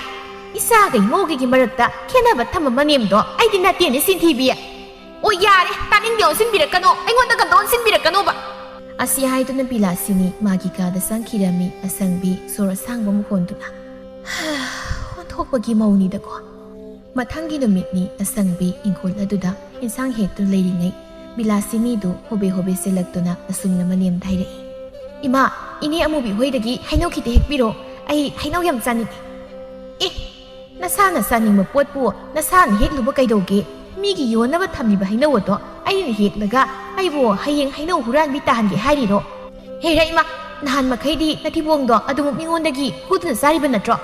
ꯏꯆꯥꯒ ꯏꯃꯧꯒꯒꯤ ꯃꯔꯛꯇ ꯈꯦꯠꯅꯕ ꯊꯝꯕ ꯃꯅꯦꯝꯗꯣ ꯑꯩꯗꯤ ꯅꯠꯇꯦꯅꯦ, ꯆꯤꯟꯊꯤꯕꯤ꯫ ꯑꯣ, ꯌꯥꯔꯦ, ꯇꯥꯅꯤꯡꯗꯦ, ꯑꯣꯟꯁꯤꯟꯕꯤꯔꯛꯀꯅꯣ, ꯑꯩꯉꯣꯟꯗꯒ ꯑꯝꯇ ꯑꯣꯟꯁꯤꯟꯕꯤꯔꯛꯀꯅꯣꯕ꯫" ꯑꯁꯤ ꯍꯥꯏꯗꯨꯅ ꯕꯤꯂꯥꯁꯤꯅꯤ ꯃꯥꯒꯤ ꯀꯥꯗ ꯆꯪꯈꯤꯔꯝꯃꯤ꯫ ꯑꯁꯪꯕꯤ ꯁꯣꯔ ꯑꯁꯥꯡꯕ ꯑꯃ ꯍꯣꯟꯗꯨꯅ, "ꯑꯣꯟꯊꯣꯛꯄꯒꯤ ꯃꯧꯅꯤꯗꯀꯣ꯫" ꯃꯊꯪꯒꯤ ꯅꯨꯃꯤꯠꯅꯤ꯫ ꯑꯁꯪꯕꯤ ꯏꯪꯈꯣꯜ ꯑꯗꯨꯗ ꯏꯟꯁꯥꯡ ꯍꯦꯛꯇꯨꯅ ꯂꯩꯔꯤꯉꯩ, ꯕꯤꯂꯥꯁꯤꯅꯤꯗꯨ ꯍꯣꯕꯦ ꯍꯣꯕꯦ ꯆꯦꯜꯂꯛꯇꯨꯅ ꯑꯁꯨꯝꯅ ꯃꯅꯦꯝꯗ ꯍꯥꯏꯔꯛꯏ, "ꯏꯃꯥ, ꯏꯅꯦ ꯑꯃꯨꯕꯤ ꯍꯣꯏꯗꯒꯤ ꯍꯩꯅꯧ ꯈꯤꯇ ꯍꯦꯛꯄꯤꯔꯣ, ꯑꯩ ꯍꯩꯅꯧ ꯌꯥꯝ ꯆꯥꯅꯤꯡꯉꯤ꯫" "ꯑꯦ, ꯅꯁꯥꯅ ꯆꯥꯅꯤꯡꯕ ꯄꯣꯠꯄꯨ ꯅꯁꯥꯅ ꯍꯦꯛꯂꯨꯕ ꯀꯩꯗꯧꯒꯦ? ꯃꯤꯒꯤ ꯌꯣꯟꯅꯕ ꯊꯝꯂꯤꯕ ꯍꯩꯅꯧ ꯑꯗꯣ ꯑꯩꯅ ꯍꯦꯛꯂꯒ ꯑꯩꯕꯨ ꯍꯌꯦꯡ ꯍꯩꯅꯧ ꯍꯨꯔꯥꯟꯕꯤ ꯇꯥꯍꯟꯒꯦ ꯍꯥꯏꯔꯤꯔꯣ? ꯍꯦꯔꯥ ꯏꯃꯥ, ꯅꯍꯥꯟ ꯃꯈꯩꯗꯤ ꯅꯊꯤꯕꯣꯡꯗꯣ ꯑꯗꯨꯃꯛ ꯃꯤꯉꯣꯟꯗꯒꯤ ꯍꯨꯗꯨꯅ ꯆꯥꯔꯤꯕ ꯅꯠꯇ꯭ꯔꯣ?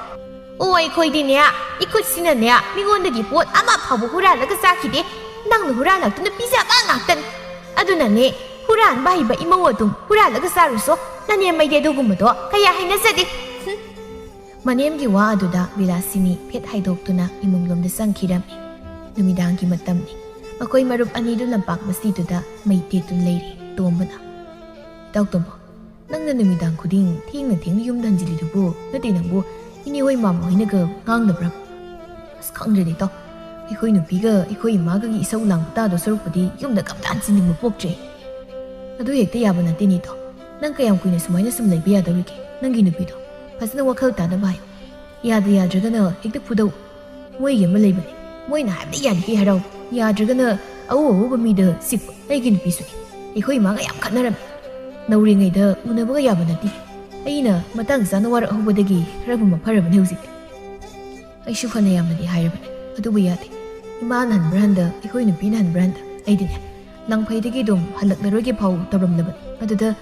ꯑꯣ, ꯑꯩꯈꯣꯏꯗꯤꯅꯦ, ꯏꯈꯨꯠꯁꯤꯅꯅꯦ ꯃꯤꯉꯣꯟꯗꯒꯤ ꯄꯣꯠ ꯑꯃ ꯐꯥꯎꯕ ꯍꯨꯔꯥꯜꯂꯒ ꯆꯥꯈꯤꯗꯦ꯫ ꯅꯪꯅ ꯍꯨꯔꯥꯜꯂꯛꯇꯨꯅ ꯄꯤꯖꯕ ꯉꯥꯛꯇꯅꯤ꯫ ꯑꯗꯨꯅꯅꯦ, ꯍꯨꯔꯥꯟꯕ ꯍꯩꯕ ꯏꯃꯧ ꯑꯗꯨꯝ ꯍꯨꯔꯥꯜꯂꯒ ꯆꯥꯔꯨꯁꯣ꯫ ꯅꯅꯦꯝꯃꯩꯗꯤ ꯑꯗꯨꯒꯨꯝꯕꯗꯣ ꯀꯌꯥ ꯍꯩꯅꯖꯗꯦ꯫ ꯍꯨꯝ꯫ ꯃꯅꯦꯝꯒꯤ ꯋꯥ ꯑꯗꯨꯗ ꯕꯤꯂꯥꯁꯤꯅꯤ ꯐꯦꯠ ꯍꯥꯏꯗꯣꯛꯇꯨꯅ ꯏꯃꯨꯡꯂꯣꯝꯗ ꯆꯪꯈꯤꯔꯝꯃꯤ꯫ ꯅꯨꯃꯤꯗꯥꯡꯒꯤ ꯃꯇꯝꯅꯤ꯫ ꯃꯈꯣꯏ ꯃꯔꯨꯞ ꯑꯅꯤꯗꯨ ꯂꯝꯄꯥꯛ ꯃꯁꯤꯗꯨꯗ ꯃꯩ ꯇꯦꯠꯇꯨꯅ ꯂꯩꯔꯤ꯫ ꯇꯣꯝꯕꯅ, "ꯏꯇꯥꯎ ꯇꯣꯝꯕ, ꯅꯪꯅ ꯅꯨꯃꯤꯗꯥꯡ ꯈꯨꯗꯤꯡ ꯊꯦꯡꯅ ꯊꯦꯡꯅ ꯌꯨꯝꯗ ꯍꯟꯖꯤꯜꯂꯤꯗꯨꯕꯨ? ꯅꯠꯇꯦ ꯅꯪꯕꯨ ꯏꯅꯦ ꯍꯣꯏ ꯃꯥꯃ ꯍꯣꯏꯅꯒ ꯉꯥꯡꯗꯕ꯭ꯔꯥ?" "ꯑꯁ, ꯈꯪꯗ꯭ꯔꯦꯗ ꯏꯇꯥꯎ, ꯑꯩꯈꯣꯏ ꯅꯨꯄꯤꯒ ꯑꯩꯈꯣꯏ ꯏꯃꯥꯒꯒꯤ ꯏꯁꯧ ꯂꯥꯡꯕ ꯇꯥꯗꯧ ꯁꯔꯨꯛꯄꯨꯗꯤ ꯌꯨꯝꯗ ꯀꯝꯇ ꯍꯟꯖꯤꯟꯅꯤꯡꯕ ꯄꯣꯛꯇ꯭ꯔꯦ꯫ ꯑꯗꯨ ꯍꯦꯛꯇ ꯌꯥꯕ ꯅꯠꯇꯦꯅꯦ ꯏꯇꯥꯎ꯫ ꯅꯪ ꯀꯌꯥꯝ ꯀꯨꯏꯅ ꯁꯨꯃꯥꯏꯅ ꯁꯨꯝ ꯂꯩꯕ ꯌꯥꯗꯧꯔꯤꯒꯦ? ꯅꯪꯒꯤ ꯅꯨꯄꯤꯗꯣ ꯐꯖꯅ ꯋꯥꯈꯜ ꯇꯥꯅꯕ ꯍꯥꯏꯌꯨ꯫ ꯌꯥꯗ ꯌꯥꯗ꯭ꯔꯒꯅ ꯍꯦꯛꯇ ꯐꯨꯗꯧ꯫ ꯃꯣꯏꯒꯤ ꯑꯃ ꯂꯩꯕꯅꯦ, ꯃꯣꯏꯅ ꯍꯥꯏꯕꯗ ꯌꯥꯔꯤꯈꯩ ꯍꯔꯥꯎ, ꯌꯥꯗ꯭ꯔꯒꯅ ꯑꯎ ꯑꯎꯕ ꯃꯤꯗ ꯆꯤꯛꯄ꯫ ꯑꯩꯒꯤ ꯅꯨꯄꯤꯁꯨꯅꯦ, ꯑꯩꯈꯣꯏ ꯏꯃꯥꯒ ꯌꯥꯝ ꯈꯠꯅꯔꯝꯃꯤ꯫ ꯅꯧꯔꯤꯉꯩꯗ ꯎꯅꯕꯒ ꯌꯥꯕ ꯅꯠꯇꯦ꯫ ꯑꯩꯅ ꯃꯇꯥꯡ ꯆꯥꯅ ꯋꯥꯔꯛꯍꯧꯕꯗꯒꯤ ꯈꯔꯕꯨ ꯃꯐꯔꯕꯅꯦ ꯍꯧꯖꯤꯛꯇꯤ꯫ ꯑꯩꯁꯨ ꯐꯅ ꯌꯥꯝꯅꯗꯤ ꯍꯥꯏꯔꯕꯅꯦ, ꯑꯗꯨꯕꯨ ꯌꯥꯗꯦ꯫ ꯏꯃꯥꯅ ꯍꯟꯕ꯭ꯔꯥ ꯍꯟꯗ, ꯑꯩꯈꯣꯏ ꯅꯨꯄꯤꯅ ꯍꯟꯕ꯭ꯔꯥ ꯍꯟꯗ, ꯑꯩꯗꯤꯅꯦ, ꯂꯪꯐꯩꯗꯒꯤ ꯑꯗꯨꯝ ꯍꯜꯂꯛꯂꯔꯣꯏꯒꯦ ꯐꯥꯎ ꯇꯧꯔꯝꯂꯕꯅꯤ꯫ ꯑꯗꯨꯗ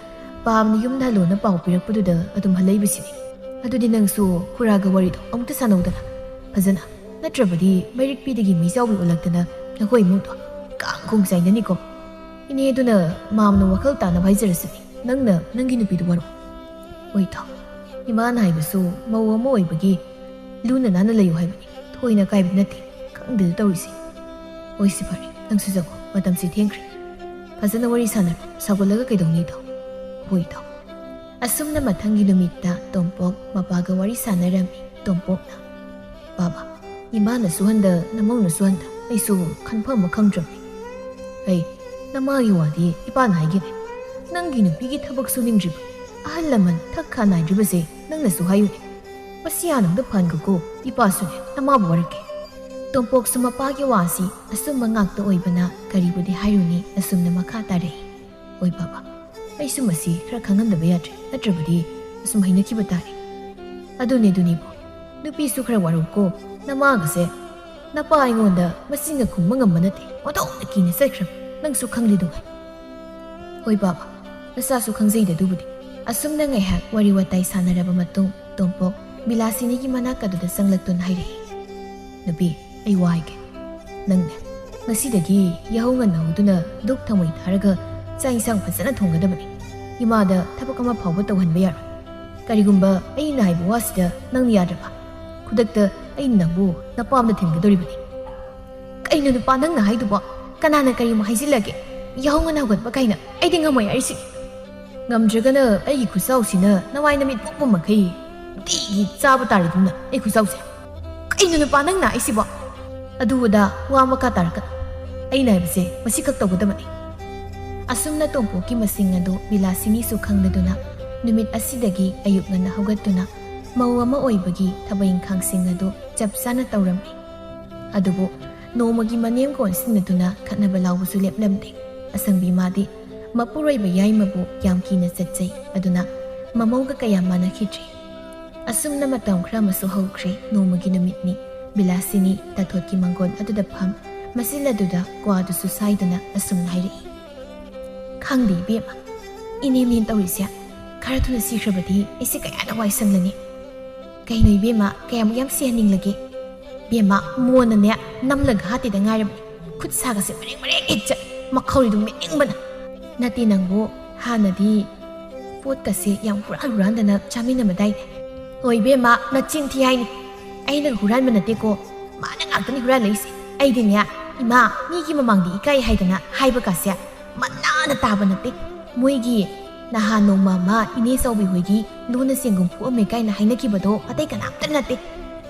ꯄꯥꯝꯅ ꯌꯨꯝꯗ ꯍꯜꯂꯣꯅ ꯄꯥꯎ ꯄꯤꯔꯛꯄꯗꯨꯗ ꯑꯗꯨꯝ ꯍꯜꯂꯛꯏꯕꯁꯤꯅꯤ꯫ ꯑꯗꯨꯗꯤ ꯅꯪꯁꯨ ꯈꯨꯔꯥꯒ ꯋꯥꯔꯤꯗꯣ ꯑꯃꯨꯛꯇ ꯁꯥꯟꯅꯧꯗꯅ ꯐꯖꯅ, ꯅꯠꯇ꯭ꯔꯕꯗꯤ ꯃꯩꯔꯤꯛꯄꯤꯗꯒꯤ ꯃꯩꯖꯥꯎꯕꯤ ꯑꯣꯜꯂꯛꯇꯅ ꯅꯈꯣꯏ ꯏꯃꯨꯡꯗꯣ ꯀꯥꯡ ꯈꯣꯡ ꯆꯥꯏꯅꯅꯤꯀꯣ꯫ ꯏꯅꯦ ꯑꯗꯨꯅ ꯃꯥꯝꯅ ꯋꯥꯈꯜ ꯇꯥꯅꯕ ꯍꯥꯏꯖꯔꯁꯤꯅꯤ, ꯅꯪꯅ ꯅꯪꯒꯤ ꯅꯨꯄꯤꯗꯨ ꯋꯥꯔꯣ꯫ ꯑꯣꯏ ꯊꯥꯎ, ꯏꯃꯥꯅ ꯍꯥꯏꯕꯁꯨ ꯃꯧ ꯑꯃ ꯑꯣꯏꯕꯒꯤ ꯂꯨꯅ ꯅꯥꯟꯅ ꯂꯩꯌꯨ ꯍꯥꯏꯕꯅꯤ, ꯊꯣꯏꯅ ꯀꯥꯏꯕꯗꯤ ꯅꯠꯇꯦ꯫ ꯈꯪꯗꯦꯗ ꯇꯧꯔꯤꯁꯦ꯫ ꯍꯣꯏ, ꯁꯤ ꯐꯔꯦ, ꯅꯪꯁꯨ ꯆꯪꯉꯣ, ꯃꯇꯝꯁꯤ ꯊꯦꯡꯈ꯭ꯔꯦ꯫ ꯐꯖꯅ ꯋꯥꯔꯤ ꯁꯥꯟꯅꯔꯣ, ꯁꯥꯎꯒꯠꯂꯒ ꯀꯩꯗꯧꯅꯤ ꯏꯇꯥꯎ? ꯍꯣꯏ ꯏꯇꯥꯎ꯫ ꯑꯁꯨꯝꯅ ꯃꯊꯪꯒꯤ ꯅꯨꯃꯤꯠꯇ ꯇꯣꯝꯄꯣꯛ ꯃꯄꯥꯒ ꯋꯥꯔꯤ ꯁꯥꯟꯅꯔꯝꯃꯤ꯫ ꯇꯣꯝꯄꯣꯛꯅ, "ꯕꯥꯕꯥ, ꯏꯃꯥꯅꯁꯨ ꯍꯟꯗ, ꯅꯃꯧꯅꯁꯨ ꯍꯟꯗ, ꯑꯩꯁꯨ ꯈꯟꯐꯝ ꯑꯃ ꯈꯪꯗ꯭ꯔꯕꯅꯤ꯫ ꯑꯩ, ꯅꯃꯥꯒꯤ ꯋꯥꯗꯤ ꯏꯄꯥꯅ ꯍꯥꯏꯒꯦꯅꯦ꯫ ꯅꯪꯒꯤ ꯅꯨꯄꯤꯒꯤ ꯊꯕꯛ ꯁꯨꯅꯤꯡꯗ꯭ꯔꯤꯕ, ꯑꯍꯜ ꯂꯃꯟ ꯊꯛ ꯈꯥ ꯅꯥꯏꯗ꯭ꯔꯤꯕꯁꯦ ꯅꯪꯅꯁꯨ ꯍꯥꯏꯌꯨꯅꯦ꯫ ꯃꯁꯤ ꯍꯥꯟꯅ ꯑꯝꯇ ꯐꯍꯟꯈꯣꯀꯣ, ꯏꯄꯥꯁꯨꯅꯦ ꯅꯃꯥꯕꯨ ꯋꯥꯔꯛꯀꯦ꯫" ꯇꯣꯝꯄꯣꯛꯁꯨ ꯃꯄꯥꯒꯤ ꯋꯥꯁꯤ ꯑꯆꯨꯝꯕ ꯉꯥꯛꯇ ꯑꯣꯏꯕꯅ ꯀꯔꯤꯕꯨꯗꯤ ꯍꯥꯏꯔꯨꯅꯤ, ꯑꯁꯨꯝꯅ ꯃꯈꯥ ꯇꯥꯔꯛꯏ꯫ "ꯍꯣꯏ ꯕꯥꯕꯥ, ꯑꯩꯁꯨ ꯃꯁꯤ ꯈꯔ ꯈꯪꯍꯟꯗꯕ ꯌꯥꯗ꯭ꯔꯦ, ꯅꯠꯇ꯭ꯔꯕꯗꯤ ꯑꯁꯨꯝ ꯍꯩꯅꯈꯤꯕ ꯇꯥꯔꯦ꯫ ꯑꯗꯨꯅꯦ, ꯑꯗꯨꯅꯤꯕꯨ, ꯅꯨꯄꯤꯁꯨ ꯈꯔ ꯋꯥꯔꯧꯀꯣ, ꯅꯃꯥꯒꯁꯦ ꯅꯄꯥ ꯑꯩꯉꯣꯟꯗ ꯃꯁꯤꯅ ꯈꯨꯝꯕ ꯉꯝꯕ ꯅꯠꯇꯦ꯫ ꯑꯣꯟꯊꯣꯛꯅ ꯀꯤꯅ ꯆꯠꯈ꯭ꯔꯕ꯫ ꯅꯪꯁꯨ ꯈꯪꯂꯤꯗꯨꯉꯥꯏ꯫ ꯍꯣꯏ ꯕꯥꯕꯥ, ꯅꯆꯥꯁꯨ ꯈꯪꯖꯩꯗ ꯑꯗꯨꯕꯨꯗꯤ꯫ ꯑꯁꯨꯝꯅ ꯉꯥꯏꯍꯥꯛ ꯋꯥꯔꯤ ꯋꯥꯇꯥꯏ ꯁꯥꯟꯅꯔꯕ ꯃꯇꯨꯡ, ꯇꯣꯝꯄꯣꯛ ꯕꯤꯂꯥꯁꯤꯅꯤꯒꯤ ꯃꯅꯥꯛ ꯑꯗꯨꯗ ꯆꯪꯂꯛꯇꯨꯅ ꯍꯥꯏꯔꯛꯏ, "ꯅꯨꯄꯤ, ꯑꯩ ꯋꯥ ꯍꯥꯏꯒꯦ꯫ ꯅꯪꯅꯦ, ꯉꯁꯤꯗꯒꯤ ꯌꯥꯍꯧ ꯉꯟꯅ ꯍꯧꯗꯨꯅ ꯗꯨꯛ ꯊꯥꯎꯃꯩ ꯊꯥꯔꯒ ꯆꯥꯛ ꯏꯟꯁꯥꯡ ꯐꯖꯅ ꯊꯣꯡꯒꯗꯕꯅꯤ꯫ ꯏꯃꯥꯗ ꯊꯕꯛ ꯑꯃ ꯐꯥꯎꯕ ꯇꯧꯍꯟꯕ ꯌꯥꯔꯣꯏ꯫ ꯀꯔꯤꯒꯨꯝꯕ ꯑꯩꯅ ꯍꯥꯏꯕ ꯋꯥꯁꯤꯗ ꯅꯪꯅ ꯌꯥꯗ꯭ꯔꯕ, ꯈꯨꯗꯛꯇ ꯑꯩꯅ ꯅꯪꯕꯨ ꯅꯄꯥꯝꯗ ꯊꯤꯟꯒꯗꯧꯔꯤꯕꯅꯤ꯫" "ꯀꯩꯅꯣ ꯅꯨꯄꯥ ꯅꯪꯅ ꯍꯥꯏꯗꯨꯕꯣ? ꯀꯅꯥꯅ ꯀꯔꯤꯃꯨꯛ ꯍꯥꯏꯖꯤꯜꯂꯒꯦ? ꯌꯥꯍꯧ ꯉꯟꯅ ꯍꯧꯒꯠꯄ ꯀꯥꯏꯅ? ꯑꯩꯗꯤ ꯉꯝꯃꯣꯏ ꯍꯥꯏꯔꯤꯁꯤꯅꯤ꯫ ꯉꯝꯗ꯭ꯔꯒꯅ ꯑꯩꯒꯤ ꯈꯨꯠꯆꯥꯎꯁꯤꯅ ꯅꯋꯥꯏ ꯅꯃꯤꯠ ꯄꯨꯝꯕ ꯃꯈꯩ ꯅꯨꯡꯇꯤꯒꯤ ꯆꯥꯕ ꯇꯥꯔꯦꯗꯅ ꯑꯩ ꯈꯨꯠꯆꯥꯎꯁꯦ꯫ ꯀꯩꯅꯣ ꯅꯨꯄꯥ ꯅꯪꯅ ꯍꯥꯏꯁꯤꯕꯣ? ꯑꯗꯨ ꯑꯗꯥ ꯋꯥ ꯃꯈꯥ ꯇꯥꯔꯛꯀꯅꯨ꯫ ꯑꯩꯅ ꯍꯥꯏꯕꯁꯦ ꯃꯁꯤꯈꯛ ꯇꯧꯒꯗꯕꯅꯤ꯫" ꯑꯁꯨꯝꯅ ꯇꯣꯝꯄꯣꯛꯀꯤ ꯃꯁꯤꯡ ꯑꯗꯨ ꯕꯤꯂꯥꯁꯤꯅꯤꯁꯨ ꯈꯪꯂꯗꯨꯅ ꯅꯨꯃꯤꯠ ꯑꯁꯤꯗꯒꯤ ꯑꯌꯨꯛ ꯉꯟꯅ ꯍꯧꯒꯠꯇꯨꯅ ꯃꯧ ꯑꯃ ꯑꯣꯏꯕꯒꯤ ꯊꯕꯛ ꯏꯪꯈꯥꯡꯁꯤꯡ ꯑꯗꯨ ꯆꯞ ꯆꯥꯅ ꯇꯧꯔꯝꯃꯤ꯫ ꯑꯗꯨꯕꯨ ꯅꯣꯡꯃꯒꯤ ꯃꯅꯦꯝ ꯀꯣꯟꯁꯤꯟꯅꯗꯨꯅ ꯈꯠꯅꯕ ꯂꯥꯎꯕꯁꯨ ꯂꯦꯞꯂꯝꯗꯦ꯫ ꯑꯁꯪꯕꯤ ꯃꯥꯗꯤ ꯃꯄꯨꯔꯣꯏꯕ ꯌꯥꯏꯃꯕꯨ ꯌꯥꯝ ꯀꯤꯅ ꯆꯠꯆꯩ꯫ ꯑꯗꯨꯅ ꯃꯃꯧꯒ ꯀꯌꯥ ꯃꯥꯟꯅꯈꯤꯗ꯭ꯔꯤ꯫ ꯑꯁꯨꯝꯅ ꯃꯇꯝ ꯈꯔ ꯑꯃꯁꯨ ꯍꯧꯈ꯭ꯔꯦ꯫ ꯅꯣꯡꯃꯒꯤ ꯅꯨꯃꯤꯠꯅꯤ꯫ ꯕꯤꯂꯥꯁꯤꯅꯤ ꯇꯥꯊꯣꯠꯀꯤ ꯃꯪꯒꯣꯜ ꯑꯗꯨꯗ ꯐꯝ, ꯃꯆꯤꯜ ꯑꯗꯨꯗ ꯀ꯭ꯋꯥꯗꯨꯁꯨ ꯁꯥꯏꯗꯨꯅ ꯑꯁꯨꯝꯅ ꯍꯥꯏꯔꯛꯏ, "ꯈꯪꯗꯦ ꯏꯕꯦꯝꯃ, ꯏꯅꯦꯝꯅꯦꯅ ꯇꯧꯔꯤꯁꯦ꯫ ꯈꯔ ꯊꯨꯅ ꯁꯤꯈ꯭ꯔꯕꯗꯤ ꯑꯩꯁꯦ ꯀꯌꯥꯗ ꯋꯥꯏ ꯁꯪꯂꯅꯤ꯫ ꯀꯩꯅꯣ ꯏꯕꯦꯝꯃ, ꯀꯌꯥꯃꯨꯛ ꯌꯥꯝ ꯁꯤꯍꯟꯅꯤꯡꯂꯒꯦ? ꯏꯕꯦꯝꯃ, ꯃꯣꯟꯅꯅꯦ ꯅꯝꯂꯒ ꯍꯥꯠꯇꯦꯗ ꯉꯥꯏꯔꯕꯅꯤ꯫ ꯈꯨꯠ ꯁꯥꯒꯁꯦ ꯃꯔꯦꯡ ꯃꯔꯦꯡ ꯏꯠꯆ, ꯃꯈꯧꯔꯤꯗꯨ ꯃꯦꯠꯅꯤꯡꯕꯅ꯫" "ꯅꯠꯇꯦ ꯅꯪꯕꯨ, ꯍꯥꯟꯅꯗꯤ ꯄꯣꯠꯀꯁꯦ ꯌꯥꯝ ꯍꯨꯔꯥꯟ ꯍꯨꯔꯥꯟꯗꯅ ꯆꯥꯃꯤꯟꯅꯕꯗꯥꯏꯅꯦ?" "ꯍꯣꯏ ꯏꯕꯦꯝꯃ, ꯅꯆꯤꯟ ꯊꯤ ꯍꯥꯏꯅꯤ꯫ ꯑꯩꯅ ꯍꯨꯔꯥꯟꯕ ꯅꯠꯇꯦꯀꯣ, ꯃꯥꯅ ꯉꯥꯛꯇꯅꯤ ꯍꯨꯔꯥꯜꯂꯛꯏꯁꯦ꯫ ꯑꯩꯗꯤꯅꯦ, ꯏꯃꯥ, ꯃꯤꯒꯤ ꯃꯃꯥꯡꯗ ꯏꯀꯥꯏ ꯍꯥꯏꯗꯅ ꯍꯥꯏꯕꯀꯥꯁꯦ ꯃꯅꯥꯅ ꯇꯥꯕ ꯅꯠꯇꯦ꯫ ꯃꯣꯏꯒꯤ ꯅꯍꯥꯟ ꯅꯣꯡꯃ ꯑꯃ ꯏꯅꯦ ꯆꯥꯎꯕꯤ ꯍꯣꯏꯒꯤ ꯂꯨꯅ ꯆꯦꯡꯒꯨꯝ ꯐꯨꯑꯝꯃꯦ ꯀꯥꯏꯅ ꯍꯥꯏꯅꯈꯤꯕꯗꯣ ꯑꯇꯩ ꯀꯅꯥꯝꯇ ꯅꯠꯇꯦ,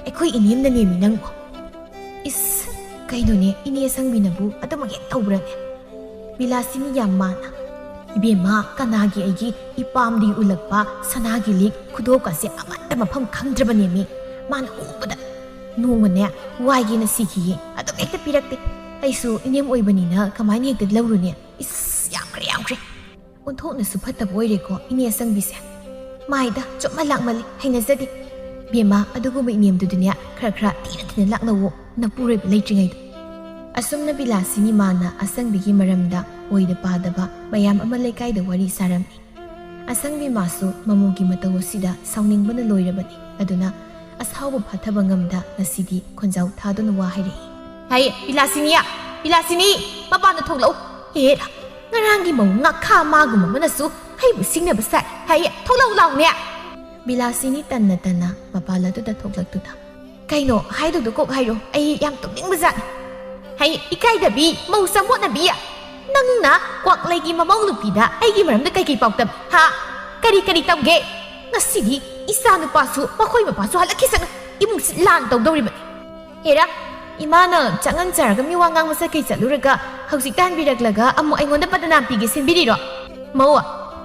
ꯑꯩꯈꯣꯏ ꯏꯅꯦꯝꯅꯅꯦꯃꯤ ꯅꯪꯕꯣ꯫" "ꯏꯁ, ꯀꯩꯅꯣꯅꯦ, ꯏꯅꯦ ꯑꯁꯪꯕꯤꯅꯕꯨ ꯑꯗꯨꯃꯛ ꯍꯦꯛ ꯇꯧꯕ꯭ꯔꯅꯦ?" ꯕꯤꯂꯥꯁꯤꯅꯤ ꯌꯥꯝ ꯃꯥꯟꯅ, "ꯏꯕꯦꯝꯃ, ꯀꯅꯥꯒꯤ ꯑꯩꯒꯤ ꯏꯄꯥꯝꯗꯒꯤ ꯎꯠꯂꯛꯄ ꯁꯅꯥꯒꯤ ꯂꯤꯛ ꯈꯨꯗꯣꯞꯀꯁꯦ ꯑꯃꯠꯇ ꯃꯐꯝ ꯈꯪꯗ꯭ꯔꯕꯅꯦꯃꯤ꯫ ꯃꯥꯅ ꯎꯕꯗ ꯅꯣꯡꯃꯅꯦ ꯋꯥꯏꯒꯦꯅ ꯁꯤꯈꯤꯌꯦ, ꯑꯗꯨꯝ ꯍꯦꯛꯇ ꯄꯤꯔꯛꯇꯦ꯫ ꯑꯩꯁꯨ ꯏꯅꯦꯝ ꯑꯣꯏꯕꯅꯤꯅ ꯀꯃꯥꯏꯅ ꯍꯦꯛꯇ ꯂꯧꯔꯨꯅꯤ? ꯏꯁ, ꯌꯥꯝꯈ꯭ꯔꯦ, ꯌꯥꯝꯈ꯭ꯔꯦ꯫ ꯑꯣꯟꯊꯣꯛꯅꯁꯨ ꯐꯠꯇꯕ ꯑꯣꯏꯔꯦꯀꯣ ꯏꯅꯦ ꯑꯁꯪꯕꯤꯁꯦ꯫ ꯃꯥꯏꯗ ꯆꯣꯞꯃ ꯂꯥꯛꯃꯜꯂꯤ, ꯍꯩꯅꯖꯗꯦ꯫ "ꯕꯦꯝꯃ, ꯑꯗꯨꯒꯨꯝꯕ ꯏꯅꯦꯝꯗꯨꯗꯤꯅꯦ, ꯈꯔ ꯈꯔ ꯊꯤꯅ ꯊꯤꯅ ꯂꯥꯛꯅꯧꯋꯣ, ꯅꯄꯨꯔꯣꯏꯕ ꯂꯩꯇ꯭ꯔꯤꯉꯩꯗ"꯫ ꯑꯁꯨꯝꯅ ꯕꯤꯂꯥꯁꯤꯅꯤ ꯃꯥꯅ ꯑꯁꯪꯕꯤꯒꯤ ꯃꯔꯝꯗ ꯑꯣꯏꯗ ꯄꯥꯗꯕ ꯃꯌꯥꯝ ꯑꯃ ꯂꯩꯀꯥꯏꯗ ꯋꯥꯔꯤ ꯁꯥꯔꯝꯃꯤ꯫ ꯑꯁꯪꯕꯤ ꯃꯥꯁꯨ ꯃꯃꯧꯒꯤ ꯃꯇꯧ ꯑꯁꯤꯗ ꯁꯥꯎꯅꯤꯡꯕꯅ ꯂꯣꯏꯔꯕꯅꯤ꯫ ꯑꯗꯨꯅ ꯑꯁꯥꯎꯕ ꯐꯥꯊꯕ ꯉꯝꯗ ꯉꯁꯤꯗꯤ ꯈꯣꯟꯖꯥꯎ ꯊꯥꯗꯨꯅ ꯋꯥ ꯍꯥꯏꯔꯛꯏ꯫ "ꯍꯩ, ꯕꯤꯂꯥꯁꯤꯅꯤ! ꯕꯤꯂꯥꯁꯤꯅꯤ! ꯃꯄꯥꯟꯗ ꯊꯣꯛꯂꯛꯎ! ꯍꯦꯔꯥ, ꯉꯔꯥꯡꯒꯤ ꯃꯧ ꯉꯥꯈꯥ ꯃꯥꯒꯨꯝꯕ ꯑꯃꯅꯁꯨ ꯑꯩꯕꯨ ꯁꯤꯡꯅꯕ ꯁꯥꯏ! ꯍꯩ, ꯊꯣꯛꯂꯛꯎ ꯂꯥꯎꯅꯦ!" ꯕꯤꯂꯥꯁꯤꯅꯤ ꯇꯟꯅ ꯇꯟꯅ ꯃꯄꯥꯟ ꯑꯗꯨꯗ ꯊꯣꯛꯂꯛꯇꯨꯅ, "ꯀꯩꯅꯣ ꯍꯥꯏꯗꯧꯗꯣ ꯀꯣꯛ ꯍꯥꯏꯔꯣ, ꯑꯩ ꯌꯥꯝ ꯇꯨꯝꯅꯤꯡꯕꯖꯥꯠꯅꯤ"꯫ "ꯍꯩ, ꯏꯀꯥꯏꯗꯕꯤ, ꯃꯧ ꯆꯃꯣꯠꯅꯕꯤ! ꯅꯪꯅ ꯀ꯭ꯋꯥꯛꯂꯩꯒꯤ ꯃꯃꯧ ꯅꯨꯄꯤꯗ ꯑꯩꯒꯤ ꯃꯔꯝꯗ ꯀꯩꯀꯩ ꯄꯥꯎ ꯇꯝ? ꯍꯥ? ꯀꯔꯤ ꯀꯔꯤ ꯇꯝꯒꯦ? ꯉꯁꯤꯗꯤ ꯏꯆꯥ ꯅꯨꯄꯥꯁꯨ ꯃꯈꯣꯏ ꯃꯄꯥꯁꯨ ꯍꯜꯂꯛꯈꯤꯁꯅꯨ, ꯏꯃꯨꯡꯁꯤ ꯂꯥꯟ ꯇꯧꯗꯧꯔꯤꯕꯅꯤ꯫ ꯍꯦꯔꯥ, ꯏꯃꯥꯅ ꯆꯪꯍꯟ ꯆꯥꯔꯒ ꯃꯤꯋꯥ ꯉꯥꯡꯕ ꯆꯠꯈꯩ ꯆꯠꯂꯨꯔꯒ ꯍꯧꯖꯤꯛꯇ ꯍꯟꯕꯤꯔꯛꯂꯒ ꯑꯃꯨꯛ ꯑꯩꯉꯣꯟꯗ ꯕꯗꯅꯥꯝ ꯄꯤꯒꯦ ꯁꯤꯟꯕꯤꯔꯤꯔꯣ? ꯃꯧ,